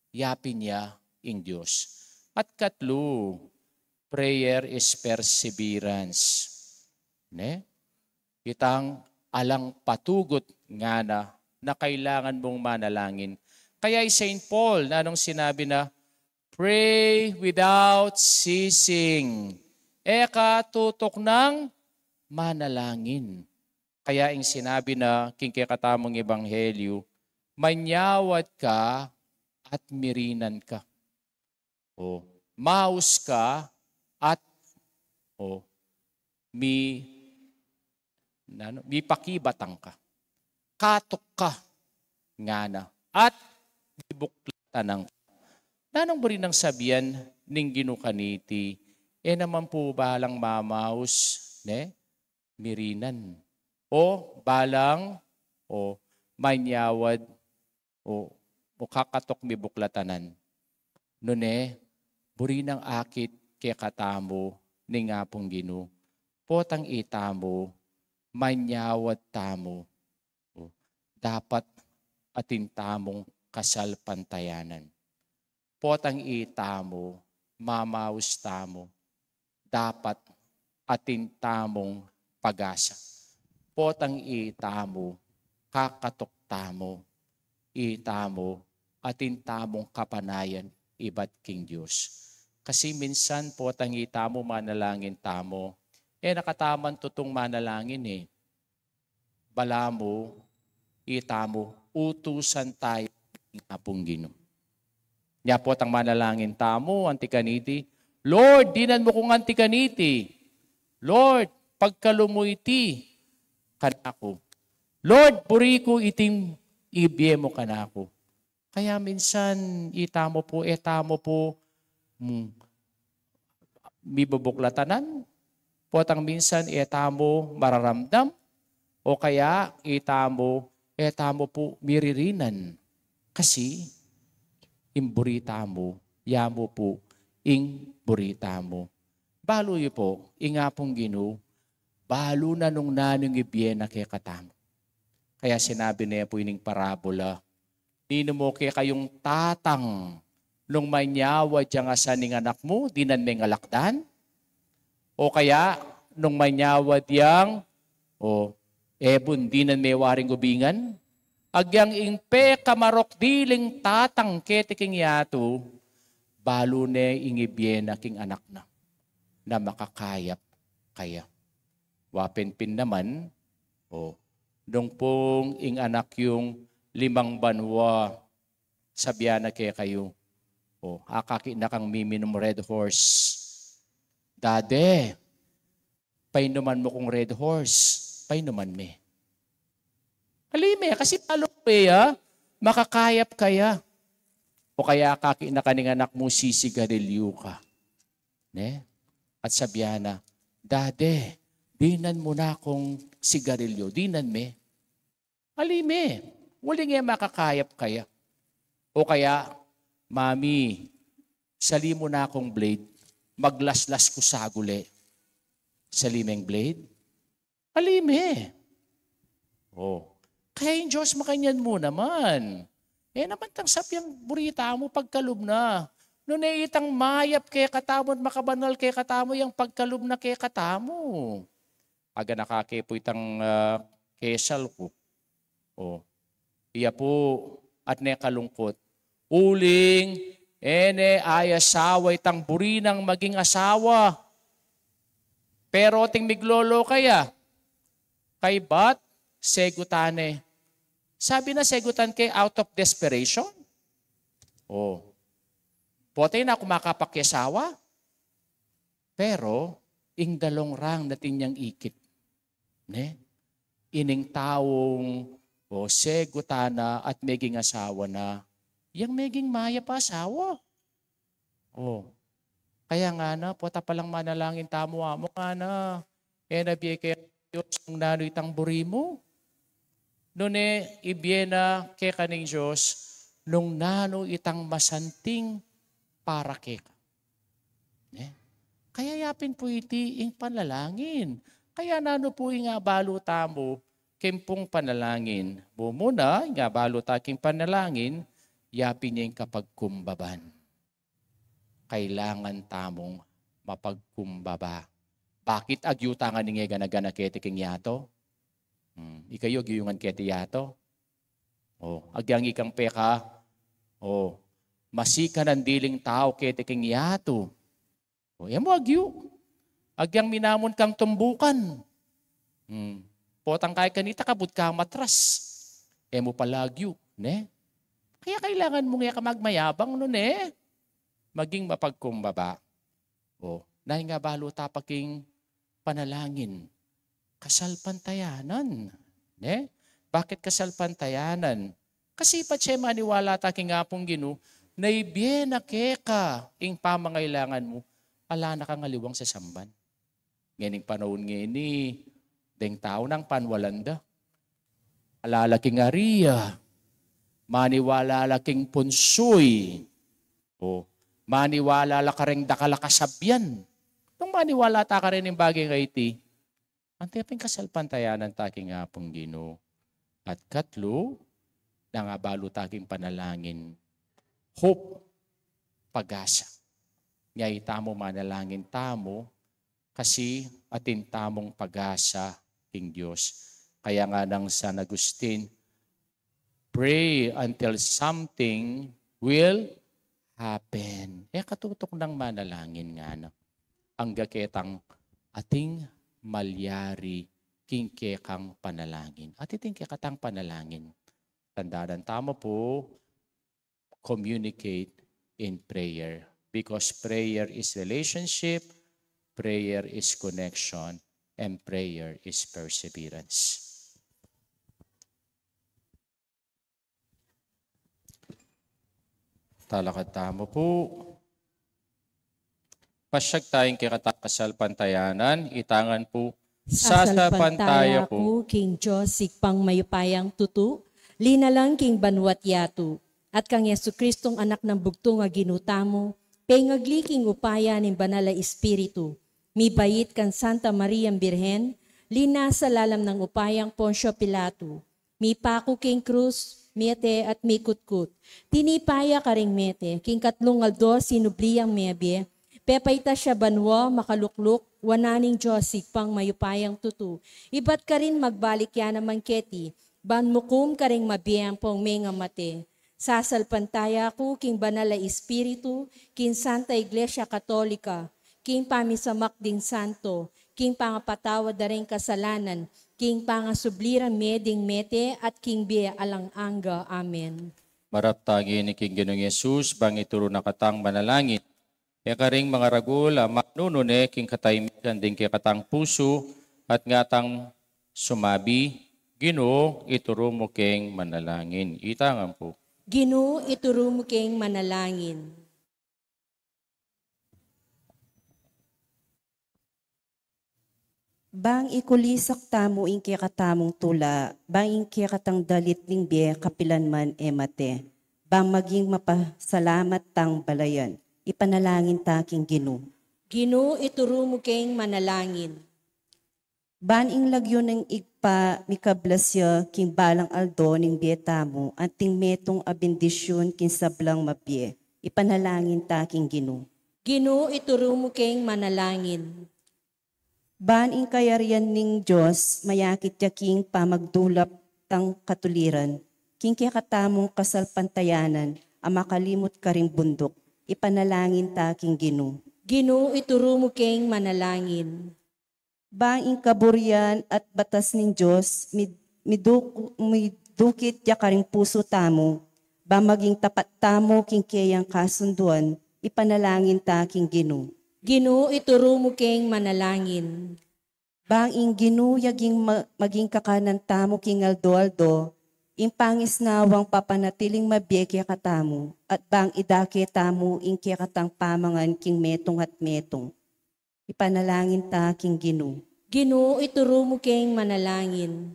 yapin ya ing Dios. At katlu, prayer is perseverance. Ne? Itang alang patugut ngana na kailangan mung manalangin. Kaya i Saint Paul, nanung sinabi na, "Pray without ceasing." E ka tutuknang manalangin. Kaya ing sinabi na king kekatamung ebanghelyu, "Manyawad ka at mirinan ka. O, maus ka at, o, mi, nanu, mipakibatang ka. Katok ka, ngana, at mibuklatan ka. Nanung buri nang sabian ning Ginu kaniti? E naman pu balang mamaus, ne? Mirinan. O balang, o manyawad, o, o kakatok mibuklatanan. Nune, buri nang akit kekatamu ning Apung Ginu. Potang itamu, manyawad tamu. O, dapat atin tamung kasalpantayanan. Potang itamu, mamaus tamu. Dapat atin tamung pag-asa. Potang itamu, kakatok tamu. Itamu, atin tamung kapanayan ibat king Dios. Kasi minsan, potang itamu, manalangin tamu. E na kataman tutung manalangin e. Balamu, itamu, utusan taya ning Apung Ginu. Nya potang manalangin tamu, anti kaniti, Lord, dinan mu kung anti kaniti. Lord, pagkalub mu iti kanaku. Lord, buri ku iting ibie mu kanaku. Kaya minsan, itamu pu, e tamu pu, mm, mibubuklatanan, potang minsan, e tamu mararamdam, o kaya itamu, e tamu pu miririnan. Kasi, ing buri tamu, ya mu pu, ing buri tamu. Balu yu pu, ing Apung Ginu, balu na nung nanung ibie na kekatamu. Kaya sinabi ne pu ining parabola, Ninu mu kekayung tatang, nung manyawad yang asan ning anak mu, dinan meng alakdan? O kaya, nung manyawad yang, o, ebun, dinan me waring ubingan? Agyang ing pekamarok diling tatang keti king yatu, balu ne ing ibie na king anak na, na makakayap kaya. Wa pin pin naman, o, nung pung ing anak yung limang banwa, sabian na kekayu, o, akakit na kang miminum Red Horse. Dade, painuman mu kung Red Horse, painuman me. Ali me, kasi balu me ya, makakayap kaya. O kaya akakit na ka ning anak mu sisigarilyu ka. Ne? At sabian na, Dade, dinan mu na kung sigarilyo, dinan me. Ali me, uling e makakayap kaya. O kaya, Mami, sali mu na kung blade, maglaslas ku saguli. Sali meng blade? Ali me. O. Kaya ing Dios makanyan mu naman. E naman tang sabiang buri tamu pagkalub na. Nune itang mayap kekatamu at makabanal kekatamu yang pagkalub na kekatamu. Aga na kake pu itang, ah, kesal ku. O. Iya pu, at ne kalungkut. Uling, e ne ayasawa itang buri nang maging asawa. Pero ating miglolo kaya, kaybat, segutan ne. Sabi na segutan ke out of desperation. O. Potang e na ku makapakiasawa. Pero, ing dalong rang natin yang ikit. Ne? Ining taung, o, segutan na at meging asawa na, yang meging mayap a asawa. O. Kaya ngana, pota palang manalangin tamu, Amu, ngana, e na bie kaya Dios nung nanu itang buri mu. Nune, ibie na keka ning Dios nung nanu itang masanting para keka. Ne? Kaya yapin pu iti ing panalangin. Kaya nanu pu ing abalu tamu king pung panalangin? Mumuna, ing abalu ta king panalangin, yapin ya ing kapagkumbaban. Kailangan tamung mapagkumbaba. Bakit agyu ta ngan ing e gana-gana keti king yatu? Hmm, ikayu agyu yu ngan keti yatu? O, agyang ikang peka, o, masikan a diling tau keti king yatu. O, e mu agyu. Agyang minamun kang tumbukan. Hmm. Potang kaya kanita kabud ka matras. E mu pala agyu, ne? Kaya kailangan mung e ka magmayabang, nune? Maging mapagkumbaba. O, nanu ing abalu ta pa king panalangin? Kasalpantayanan. Ne? Bakit kasalpantayanan? Kasi patse maniwala ta king Apung Ginu, na ibie na keka ing pamangailangan mu, ala na kang aliwang sasamban. Ngening panaun ngeni, deng tau nang panwalan da. Ala la king ari ya, maniwala la king punsuy, o maniwala la kareng dakal a kasabian. Nung maniwala ta karin ing bage a iti, antimo pin kasalpantayanan ta king Apung Ginu. At katlu, nung abalu ta king panalangin, hope, pag-asa. Nya itamu manalangin tamu, kasi atin tamung pag-asa king Dios. Kaya nganang San Agustin, "Pray until something will happen." E ka tutuknang manalangin, ngana. Angga ketang ating malyari king kekang panalangin. At iting kekatang panalangin. Tandanan tamu pu, communicate in prayer. Because prayer is relationship, prayer is connection, and prayer is perseverance. Talakad tamu pu. Pasyag taya ing kekatang kasalpantayanan, ita ngan pu, "Sasalpantaya ku king Dios, Ibpang mayupayang tutu, linalang king banua't yatu, at kang Jesucristong Anak nang bugtung a Ginu tamu, pengagli king upaya ning Banal a Espiritu, mibait kang Santa Mariang Birhen, linasa lalam nang upayang Poncio Pilato, mipaku king krus, mete at mikutkut. Tinipa ya karing mete, king katlung aldo sinubli yang mebie, pepaitas ya banua, makalukluk wanan ning Dios Ibpang mayupayang tutu. Ibat karin magbalik ya naman keti, ban mukum karing mabie ampong mengamate. Sasalpantaya ku king Banal a Espiritu, king Santa Iglesia Katolika, king pamisamak ding santo, king pangapatawad da ring kasalanan, king pangasubli rang mie ding mete, at king bie alang angga. Amen." Marap ta ngeni king Ginung Jesus, bang ituru na katang manalangin. E karing mangaragul a manunune king katahimikan ding kekatang pusu, at ngatang sumabi, "Ginu, ituru mu keng manalangin." Ita ngan pu. "Ginu, ituru mu keng manalangin." Bang ikulisak tamu ing kekatamung tula, bang ing kekatang dalit ning bie kapilan man e mate, bang maging mapasalamat tang balayan, ipanalangin ta king Ginu. "Ginu, ituru mu keng manalangin." Bang ing lagyu ning Ibpa mikablas ya king balang aldo ning bie tamu, anting metung a bendisyun king sablang mabie, ipanalangin ta king Ginu. "Ginu, ituru mu keng manalangin." Bang ing kayarian ning Dios mayakit ya king pamagdulap tang katuliran, king kekatamung kasalpantayanan a makalimut karing bunduk, ipanalangin ta king Ginu. "Ginu, ituru mu keng manalangin." Bang ing kaburian at batas ning Dios mid-, miduku-, midukit ya karing pusu tamu, bang maging tapat tamu king keyang kasunduan, ipanalangin ta king Ginu. "Ginu, ituru mu keng manalangin." Bang ing Ginu ya ging ma-, maging kakanan tamu king aldo-aldo, ing pangisnawang papanatiling mabie kekatamu, at bang idake tamu ing kekatang pamangan king metung at metung, ipanalangin ta king Ginu. "Ginu, ituru mu keng manalangin."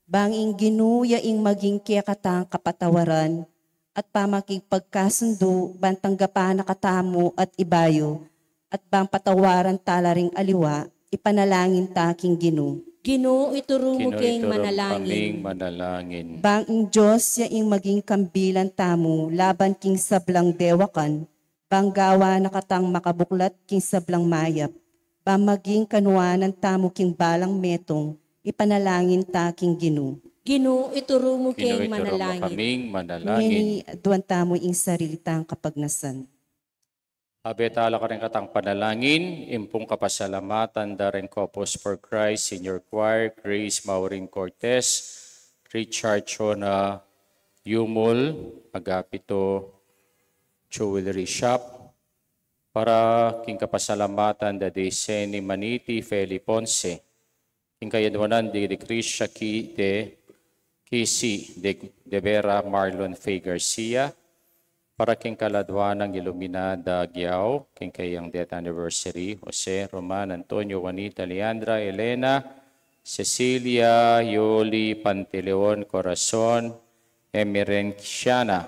Bang ing Ginu ya ing maging kekatang kapatawaran at pamakipagkasundu, bang tanggapan na katamu at ibayu, at bang patawaran ta la ring aliwa, ipanalangin ta king Ginu. "Ginu, ituru mu keng manalangin." Bang ing Dios ya ing maging kambilan tamu laban king sablang dewakan, bang gawan na katang makabuklat king sablang mayap, bang maging kanuanan tamu king balang metung, ipanalangin ta king Ginu. "Ginu, ituru mu keng manalangin." Ngeni aduan tamu ing sarili tang kapagnasan. Abe tala karing katang panalangin, ing pung kapasalamatan da ring Couples for Christ Senior Choir, Grace Maureen Cortez, Richard Chona, Yumul Agapito Jewelry Shop, para king kapasalamatan da Deseni Maniti Feli Ponce, king kayadwanan di, di Krisha Ki, de Kisi de, de Vera Marlon Faye Garcia, para king kaladwa nang Iluminada Giao, king kayang death anniversary, Jose, Roman, Antonio, Juanita, Leandra, Elena, Cecilia, Yoli, Panteleon, Corazon, Emerenciana,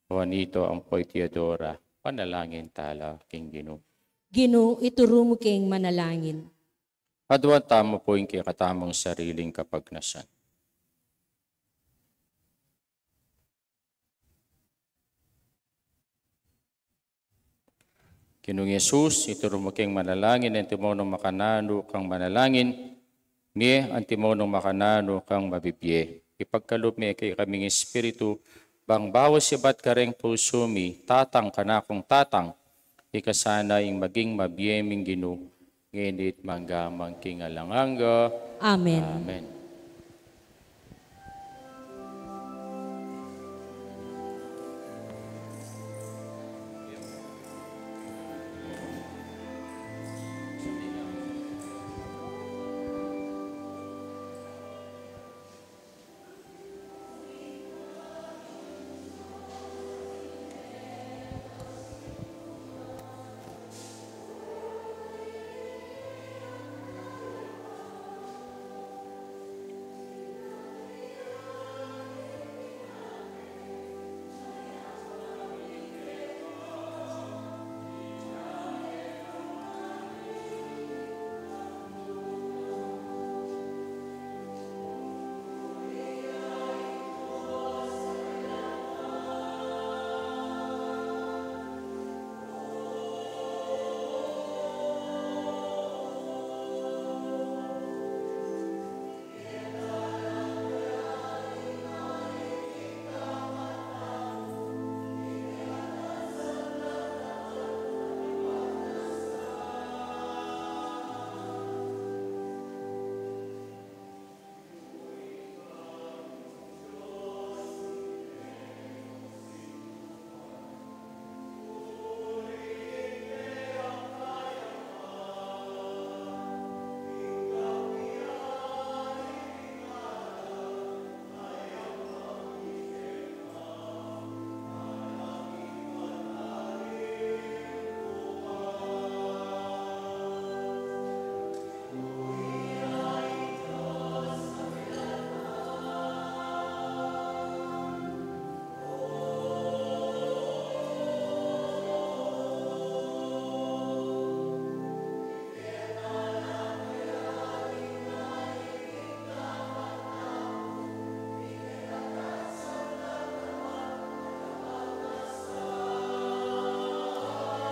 Juanito, ampo i Teodora. Panalangin tala king Ginu. Ginu, ituru mu keng manalangin. Aduan tamu pu ing kekatamung sariling kapagnasan. Ginung Jesus, ituru mu keng manalangin, antimo nung makananu kang manalangin, mie antimo nung makananu kang mabibie. Ipagkalub me kekaming espiritu, bang bawas ibat kareng pusu mi, tatang kanakung tatang, ika sana ing maging mabie ming Ginu, ngeni at mangga man king alang angga. Amen. Amen.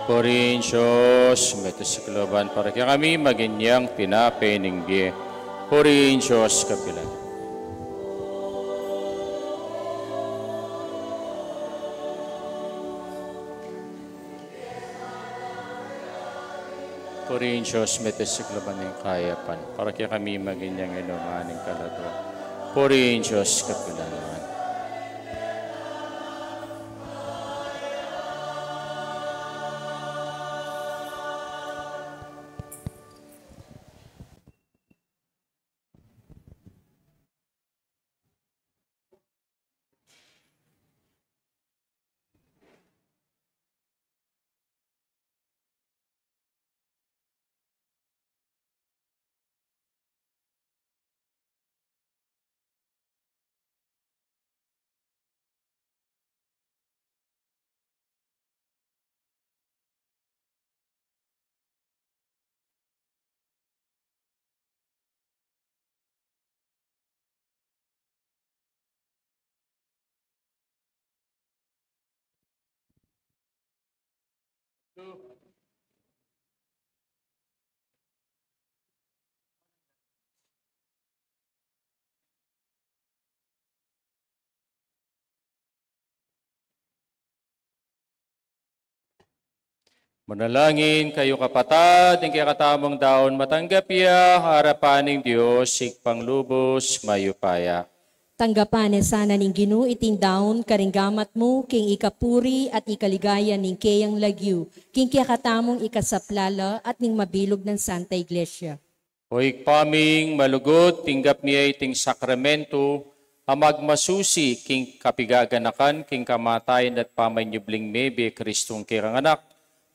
Purihin Dios, metung sa kalooban, para kekami maging yang tinape ning bie. Purihin Dios, kapilan. Purihin Dios, metung sa kalooban ning kayapan, para kekami maging yang inuman ning kaladwa. Purihin Dios, kapilan. Manalangin kayu, kapatad, ing kekatamung daun matanggap ya arapan ning Dios Ibpang lubus mayupaya. Tanggapan ne sana ning Ginu iting daun karing gamat mu, king ikapuri at ikaligaya ning keyang lagyu, king kekatamung ikasaplala at ning mabilug nang Santa Iglesia. O Ibpa ming malugud, tinggap mi iting sakramento a magmasusi king kapigaganakan, king kamatayan at pamanyubling mebie Kristong kekang Anak.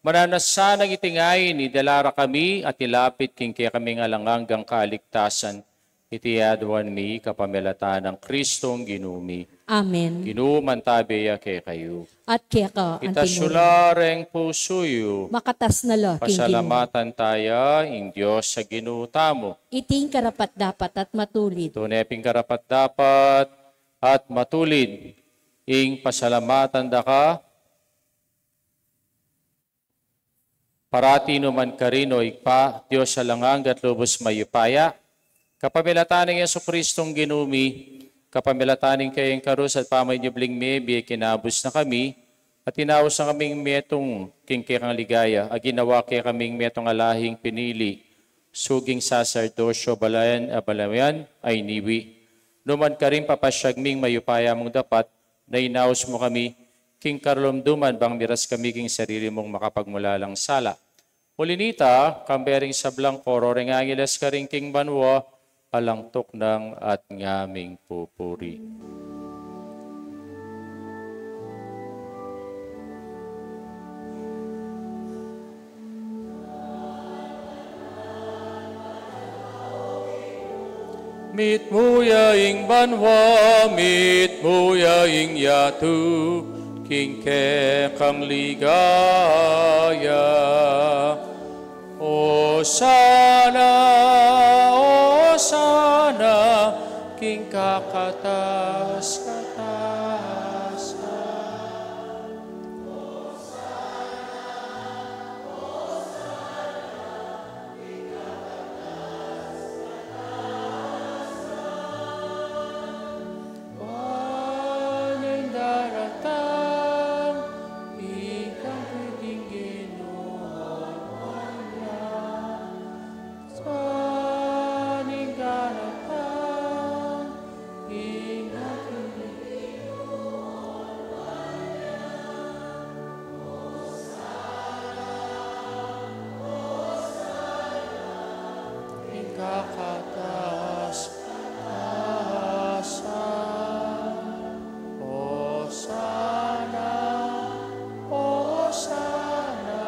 Mananu na sanang iting ain, idala ra kami at ilapit king kekaming alang anggang kaligtasan. Iti aduan mi kapamilatan nang Kristong Ginu mi. Amen. Ginu mantabe ya kekayu. At keka anti mu rin. Itas yu la reng pusu yu. Makatas na la king Ginu. Pasalamatan taya ing Dios a Ginu tamu. Iti ing karapat-dapat at matulid. Tune pin karapat-dapat at matulid ing pasalamatan da ka parati, nu man karin, o Ibpa, Dios alang angga at lubus mayupaya. Kapamilatan nang Jesucristong Ginu mi, kapamilatan ning keyang karus at pamanyubling mebie, kinabus na kami, at inaus na kaming metung king kekang ligaya, a ginawa kekaming metung a lahing pinili, suging saserdosyo, balayan a balayan a iniwi. Nu man karin papasyag ming mayupaya mung dapat, na inaus mu kami king karumduman bang miras kami king sarili mung makapagmulalang sala. Uli nita, kambe ring sablang koro ring angeles karin king banua, alang tuknang at ngaming pupuri. Mitmu ya ing banua, mitmu ya ing yatu, king kekang ligaya. Osana, Osana, king kakatas-katasan. Ban ing daratang, ikang pwedeng Ginu, ban ing daratang, ikang pwedeng Ginu, ing kakatas-katasan. Osana, Osana,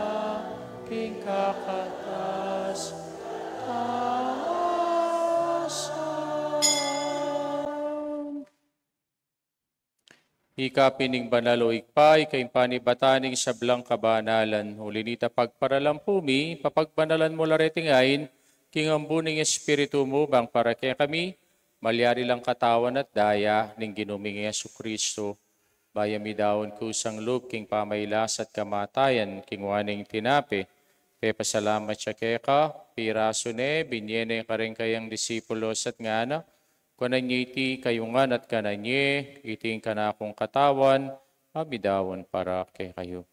ing kakatas-katasan. Ika pin ing banal, o Ibpa, ika ing panibatan ning sablang kabanalan. Uli nita pagparalampu mi, papagbanalan mu la reting ain, king ambun ning Espiritu mu, bang para kekami, malyari lang katawan at daya ning Ginu ming Jesucristo. Bayu mi daun kusang lub king pamailas at kamatayan, kinua ne ing tinape, pepasalamat ya keka, pirasu ne, binye ne karing kayang disipulos at ngana, kunan ye iti kayu ngan at kanan ye, iti ing kanakung katawan, a midaun para kekayu.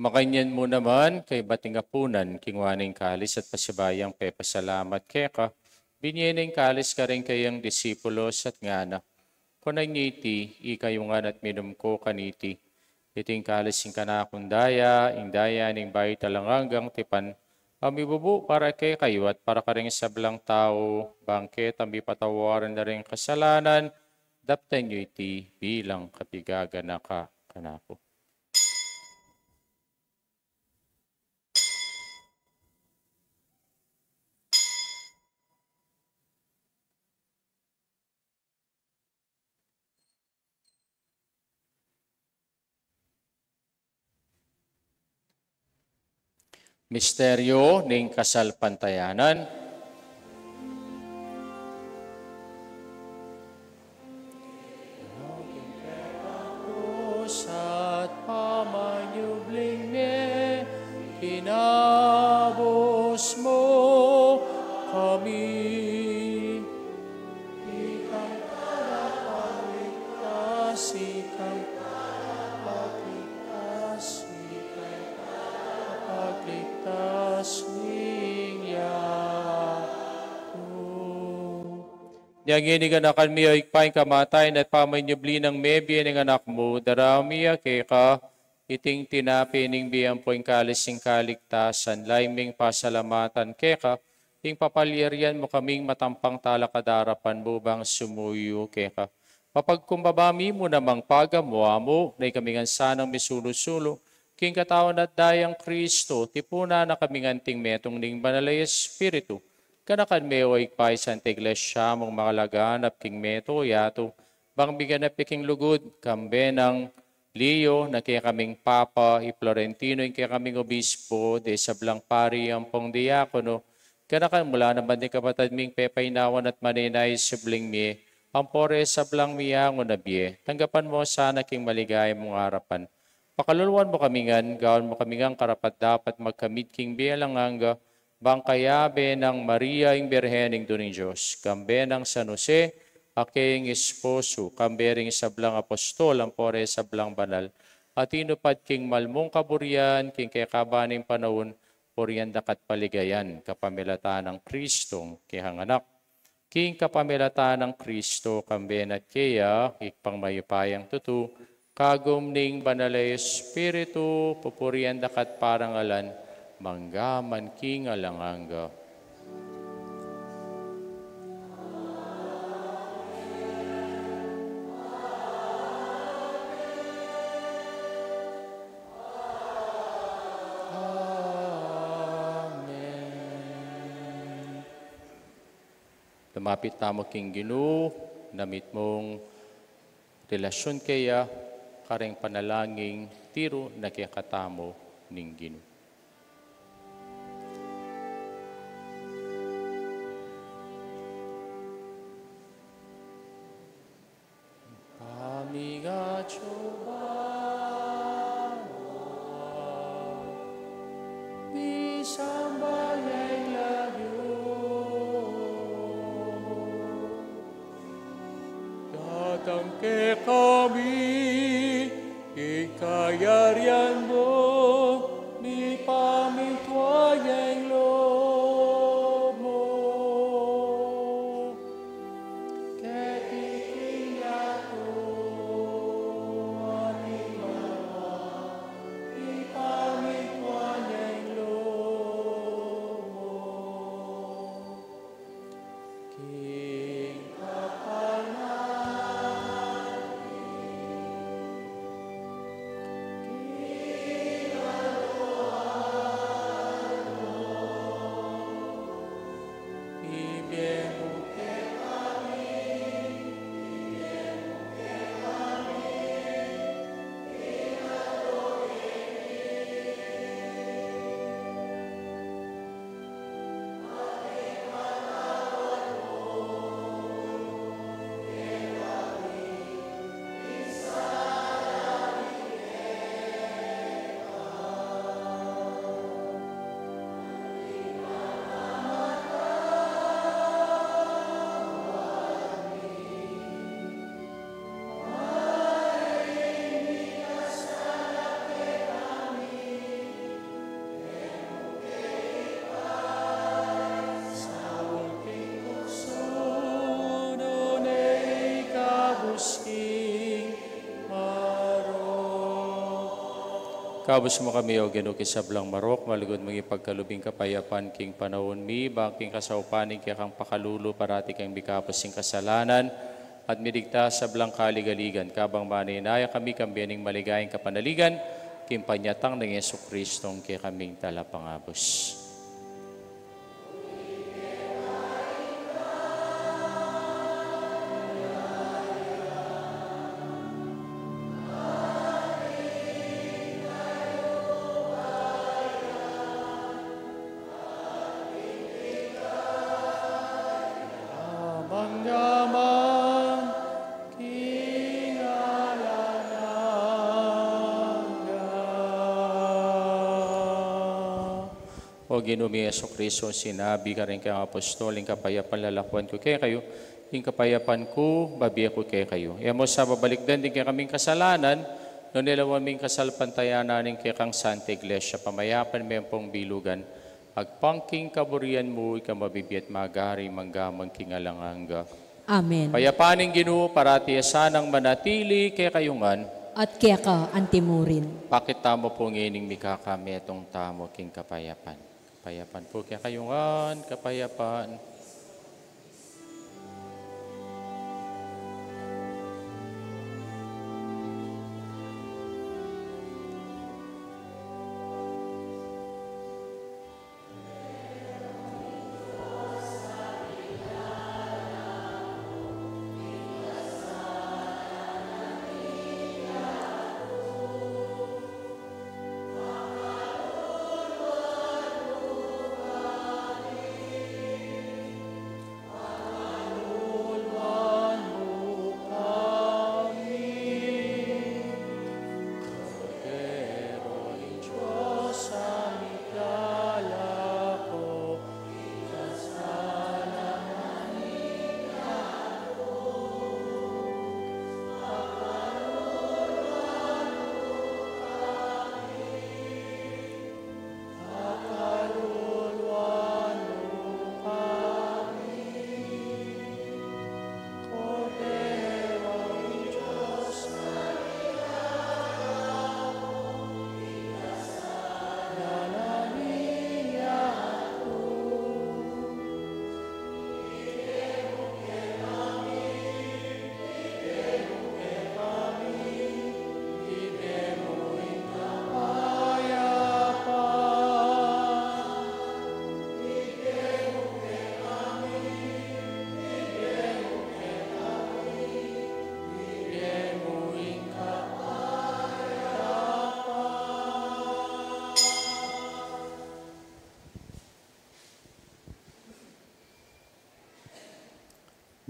Makanyan mu naman, kaybat ning apunan, kinua ne ing kalis at pasibayu yang pepasalamat keka, binye ne ing kalis karing kayang disipulos at ngana, kunan ye iti, ikayu ngan at minum ko kaniti, iti ing kalis ning kanakung daya, ing daya ning bayu at alang anggang tipan, a mibubu para kekayu at para karing sablang tau, bangketa mipatawaran da ring kasalanan, daptan yu iti bilang kapigaganaka kanaku. Misteryo ning kasalpantayanan. At pamanyubling me, kinabus mu kami. Ikang tagapagligtas, ikang Nya ngeni ganakan mi, o Ibpa, ing kamatayan at pamanyubli nang mebie ning Anak mu, daraun mi ya keka iting tinape ning bie ampo ing kalis ning kaligtasan, laing ming pasalamatan keka ing papalyarian mu kaming matampang talakad king arapan mu bang sumuyu keka. Mapagkumbaba mi mu namang pagamu-amu na ikami ngan sanang misulu-sulu king katawan at dayang Kristo, tipunan na kami ngan anting metung ning Banal a Espiritu. Ganakan me, o Ibpa, ing Santa Iglesia mung makalaganap king mabilug a yatu, bang miganap ya king lugud, kambe nang Leo na kekaming Papa, i Florentino ing kekaming Obispo, ding sablang pari ampong diakono. Ganakan mu la naman ding kapatad ming pepainawan at manenaya king subling mie, ampo ding sablang miyangu na bie. Tanggapan mu la sana king maligaya mung arapan. Pakaluluan mu kami ngan, gawan mu kami ngan karapat-dapat magkamit king bie alang angga, bang kayabe nang Maria ing Birhen, Indu ning Dios, kambe nang San Jose a keyang esposo, kambe ring sablang apostol ampo ding sablang banal a tinupad king mal mung kaburian king kekaban ning panaun, purian da ka at paligayan kapamilatan nang Kristong kekang Anak. King kapamilatan nang Kristo, kambe na at keya, Ibpang mayupayang tutu, kagum ning Banal a Espiritu, pupurian da ka at parangalan, mangga man king alang angga. Amen. Lumapit tamu king Ginu, na mitmung relasyun keya kareng panalangin tiru na kekatamu ning Ginu. Pamigatsu ba, misamban ya ing lagyu, datang kekami ing kayarian mu, mipamintuan ya ing lub mu. Keti king yatu anti banua, mipamintuan ya ing lub mu. King kapanayan Kabus mu kami, O Ginu, king sablang marok, malugud mung ipagkalub ing kapayapan king panaun mi, bang king kasaupan ning kekang pakalulu, parati kang mikabus king kasalanan, at miligtas sablang kaligaligan, kabang manenaya kami kambe ning maligayang kapanaligan, king panyatang nang Jesucristong kekaming Talapangabus. Amang Ama, king alang angga. O Ginu ming Jesucristo, sinabi karing kekang apostol, ing kapayapan lalakuan ku kekayu, ing kapayapan ku bibie ku kekayu. E mu sa babalikdan ding kekaming kasalanan, nune lawan me ing kasalpantayanan ning kekang Santa Iglesia, pamayapan me ampong bilugan, agpang king kaburian mu, ika a mabibie at magari mangga man king alang angga. Amen. Kapayapan ning Ginu parati ya sanang manatili kekayu ngan. At keka antimurin. Pakit tamu pu ngening mikakametung tamu king kapayapan. Kapayapan pu kekayu ngan, kapayapan.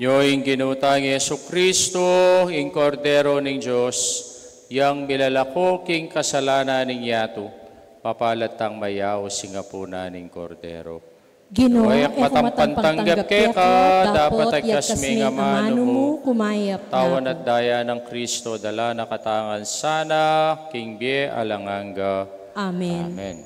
Nyo ing Ginu tang Jesucristo, ing Kordero ning Dios, yang milalako king kasalanan ning yatu, mapalad tang mayaus king apunan ning Kordero. Ginu, e ku matampang tanggap keka, dapot iyatas me ing amanu mu, kumayap na ku. Tawan at daya nang Cristo, dala na katamu ngan sana king bie alang angga. Amen. Amen.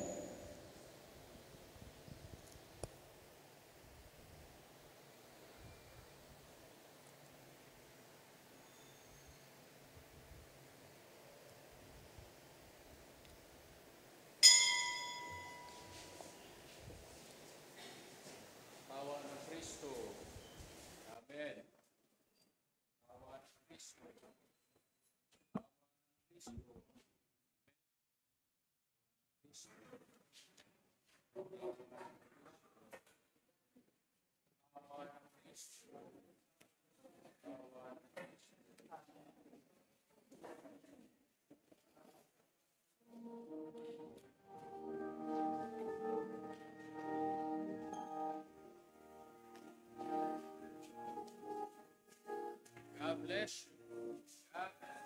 Katawan nang Cristo. Amen. Katawan nang Cristo. Katawan nang Cristo. God bless you. God bless you.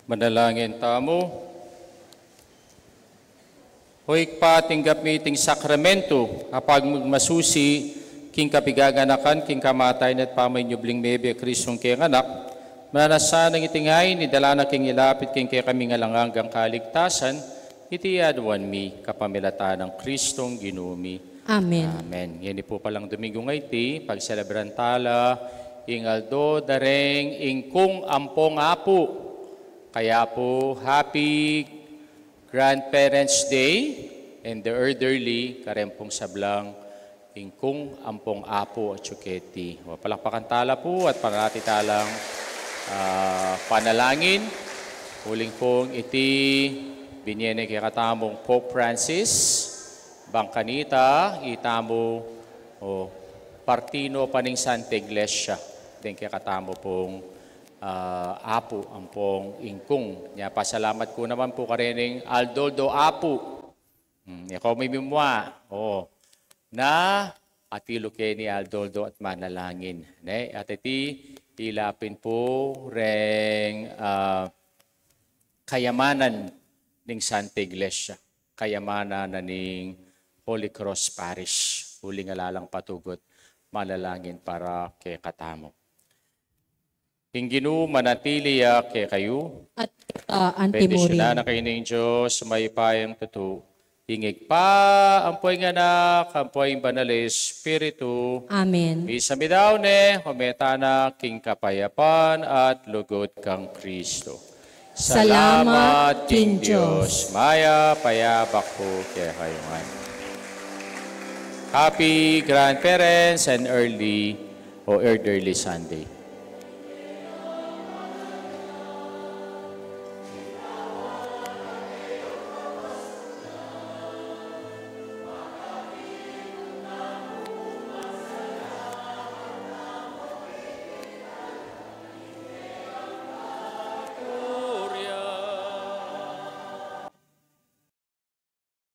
Manalangin tamu. O Ibpa, tinggap mi iting sakramento a pagmasusi king kapigaganakan king kamatayan at pamanyubling mebie a Kristong keng Anak, mananu na sanang iti ngeni idala na king ilapit king kekaming alang anggang kaligtasan, iti aduan mi kapamilatan nang Kristong Ginu mi. Amen. Amen. Ngeni pu palang Domingo nga iti, pagselebran tala ing aldo da reng Ingkung Ampong Apu. Kaya pu, happy Grandparents' Day and the elderly, kareng pung sablang Ingkung Ampong Apu atyu keti. O, palakpakan tala pu at panalangin talang, ah, panalangin. Uling pung iti, binie ne kekatamung Pope Francis, bang kanita, itamu, o, parti no pa ning Santa Iglesia, deng kekatamu pung, ah, apu, ampong Ingkung. Nya, pasalamat ku naman pu kareng Aldoldo Apu. Hmm, ikaw mi mimua. O, na, atilu keni Aldoldo at manalangin. Ne, at iti, ila pin pu reng, ah, kayamanan ning Santa Iglesia, kayamanan na ning Holy Cross Parish. Uling ala lang patugut, manalangin para kekatamu. Ing Ginu manatili ya kekayu. At, ah, anti mu rin. Bendisyunan na kayu ning Dios, mayupayang tutu. Ing Ibpa, ampo ing Anak, ampo ing Banal Espiritu. Amen. Misa midaun ne, o me tana king kapayapan at lugud kang Kristo. Salamat king Dios. Mayap a abak pu kekayu ngan. Happy Grandparents and early o Elderly Sunday.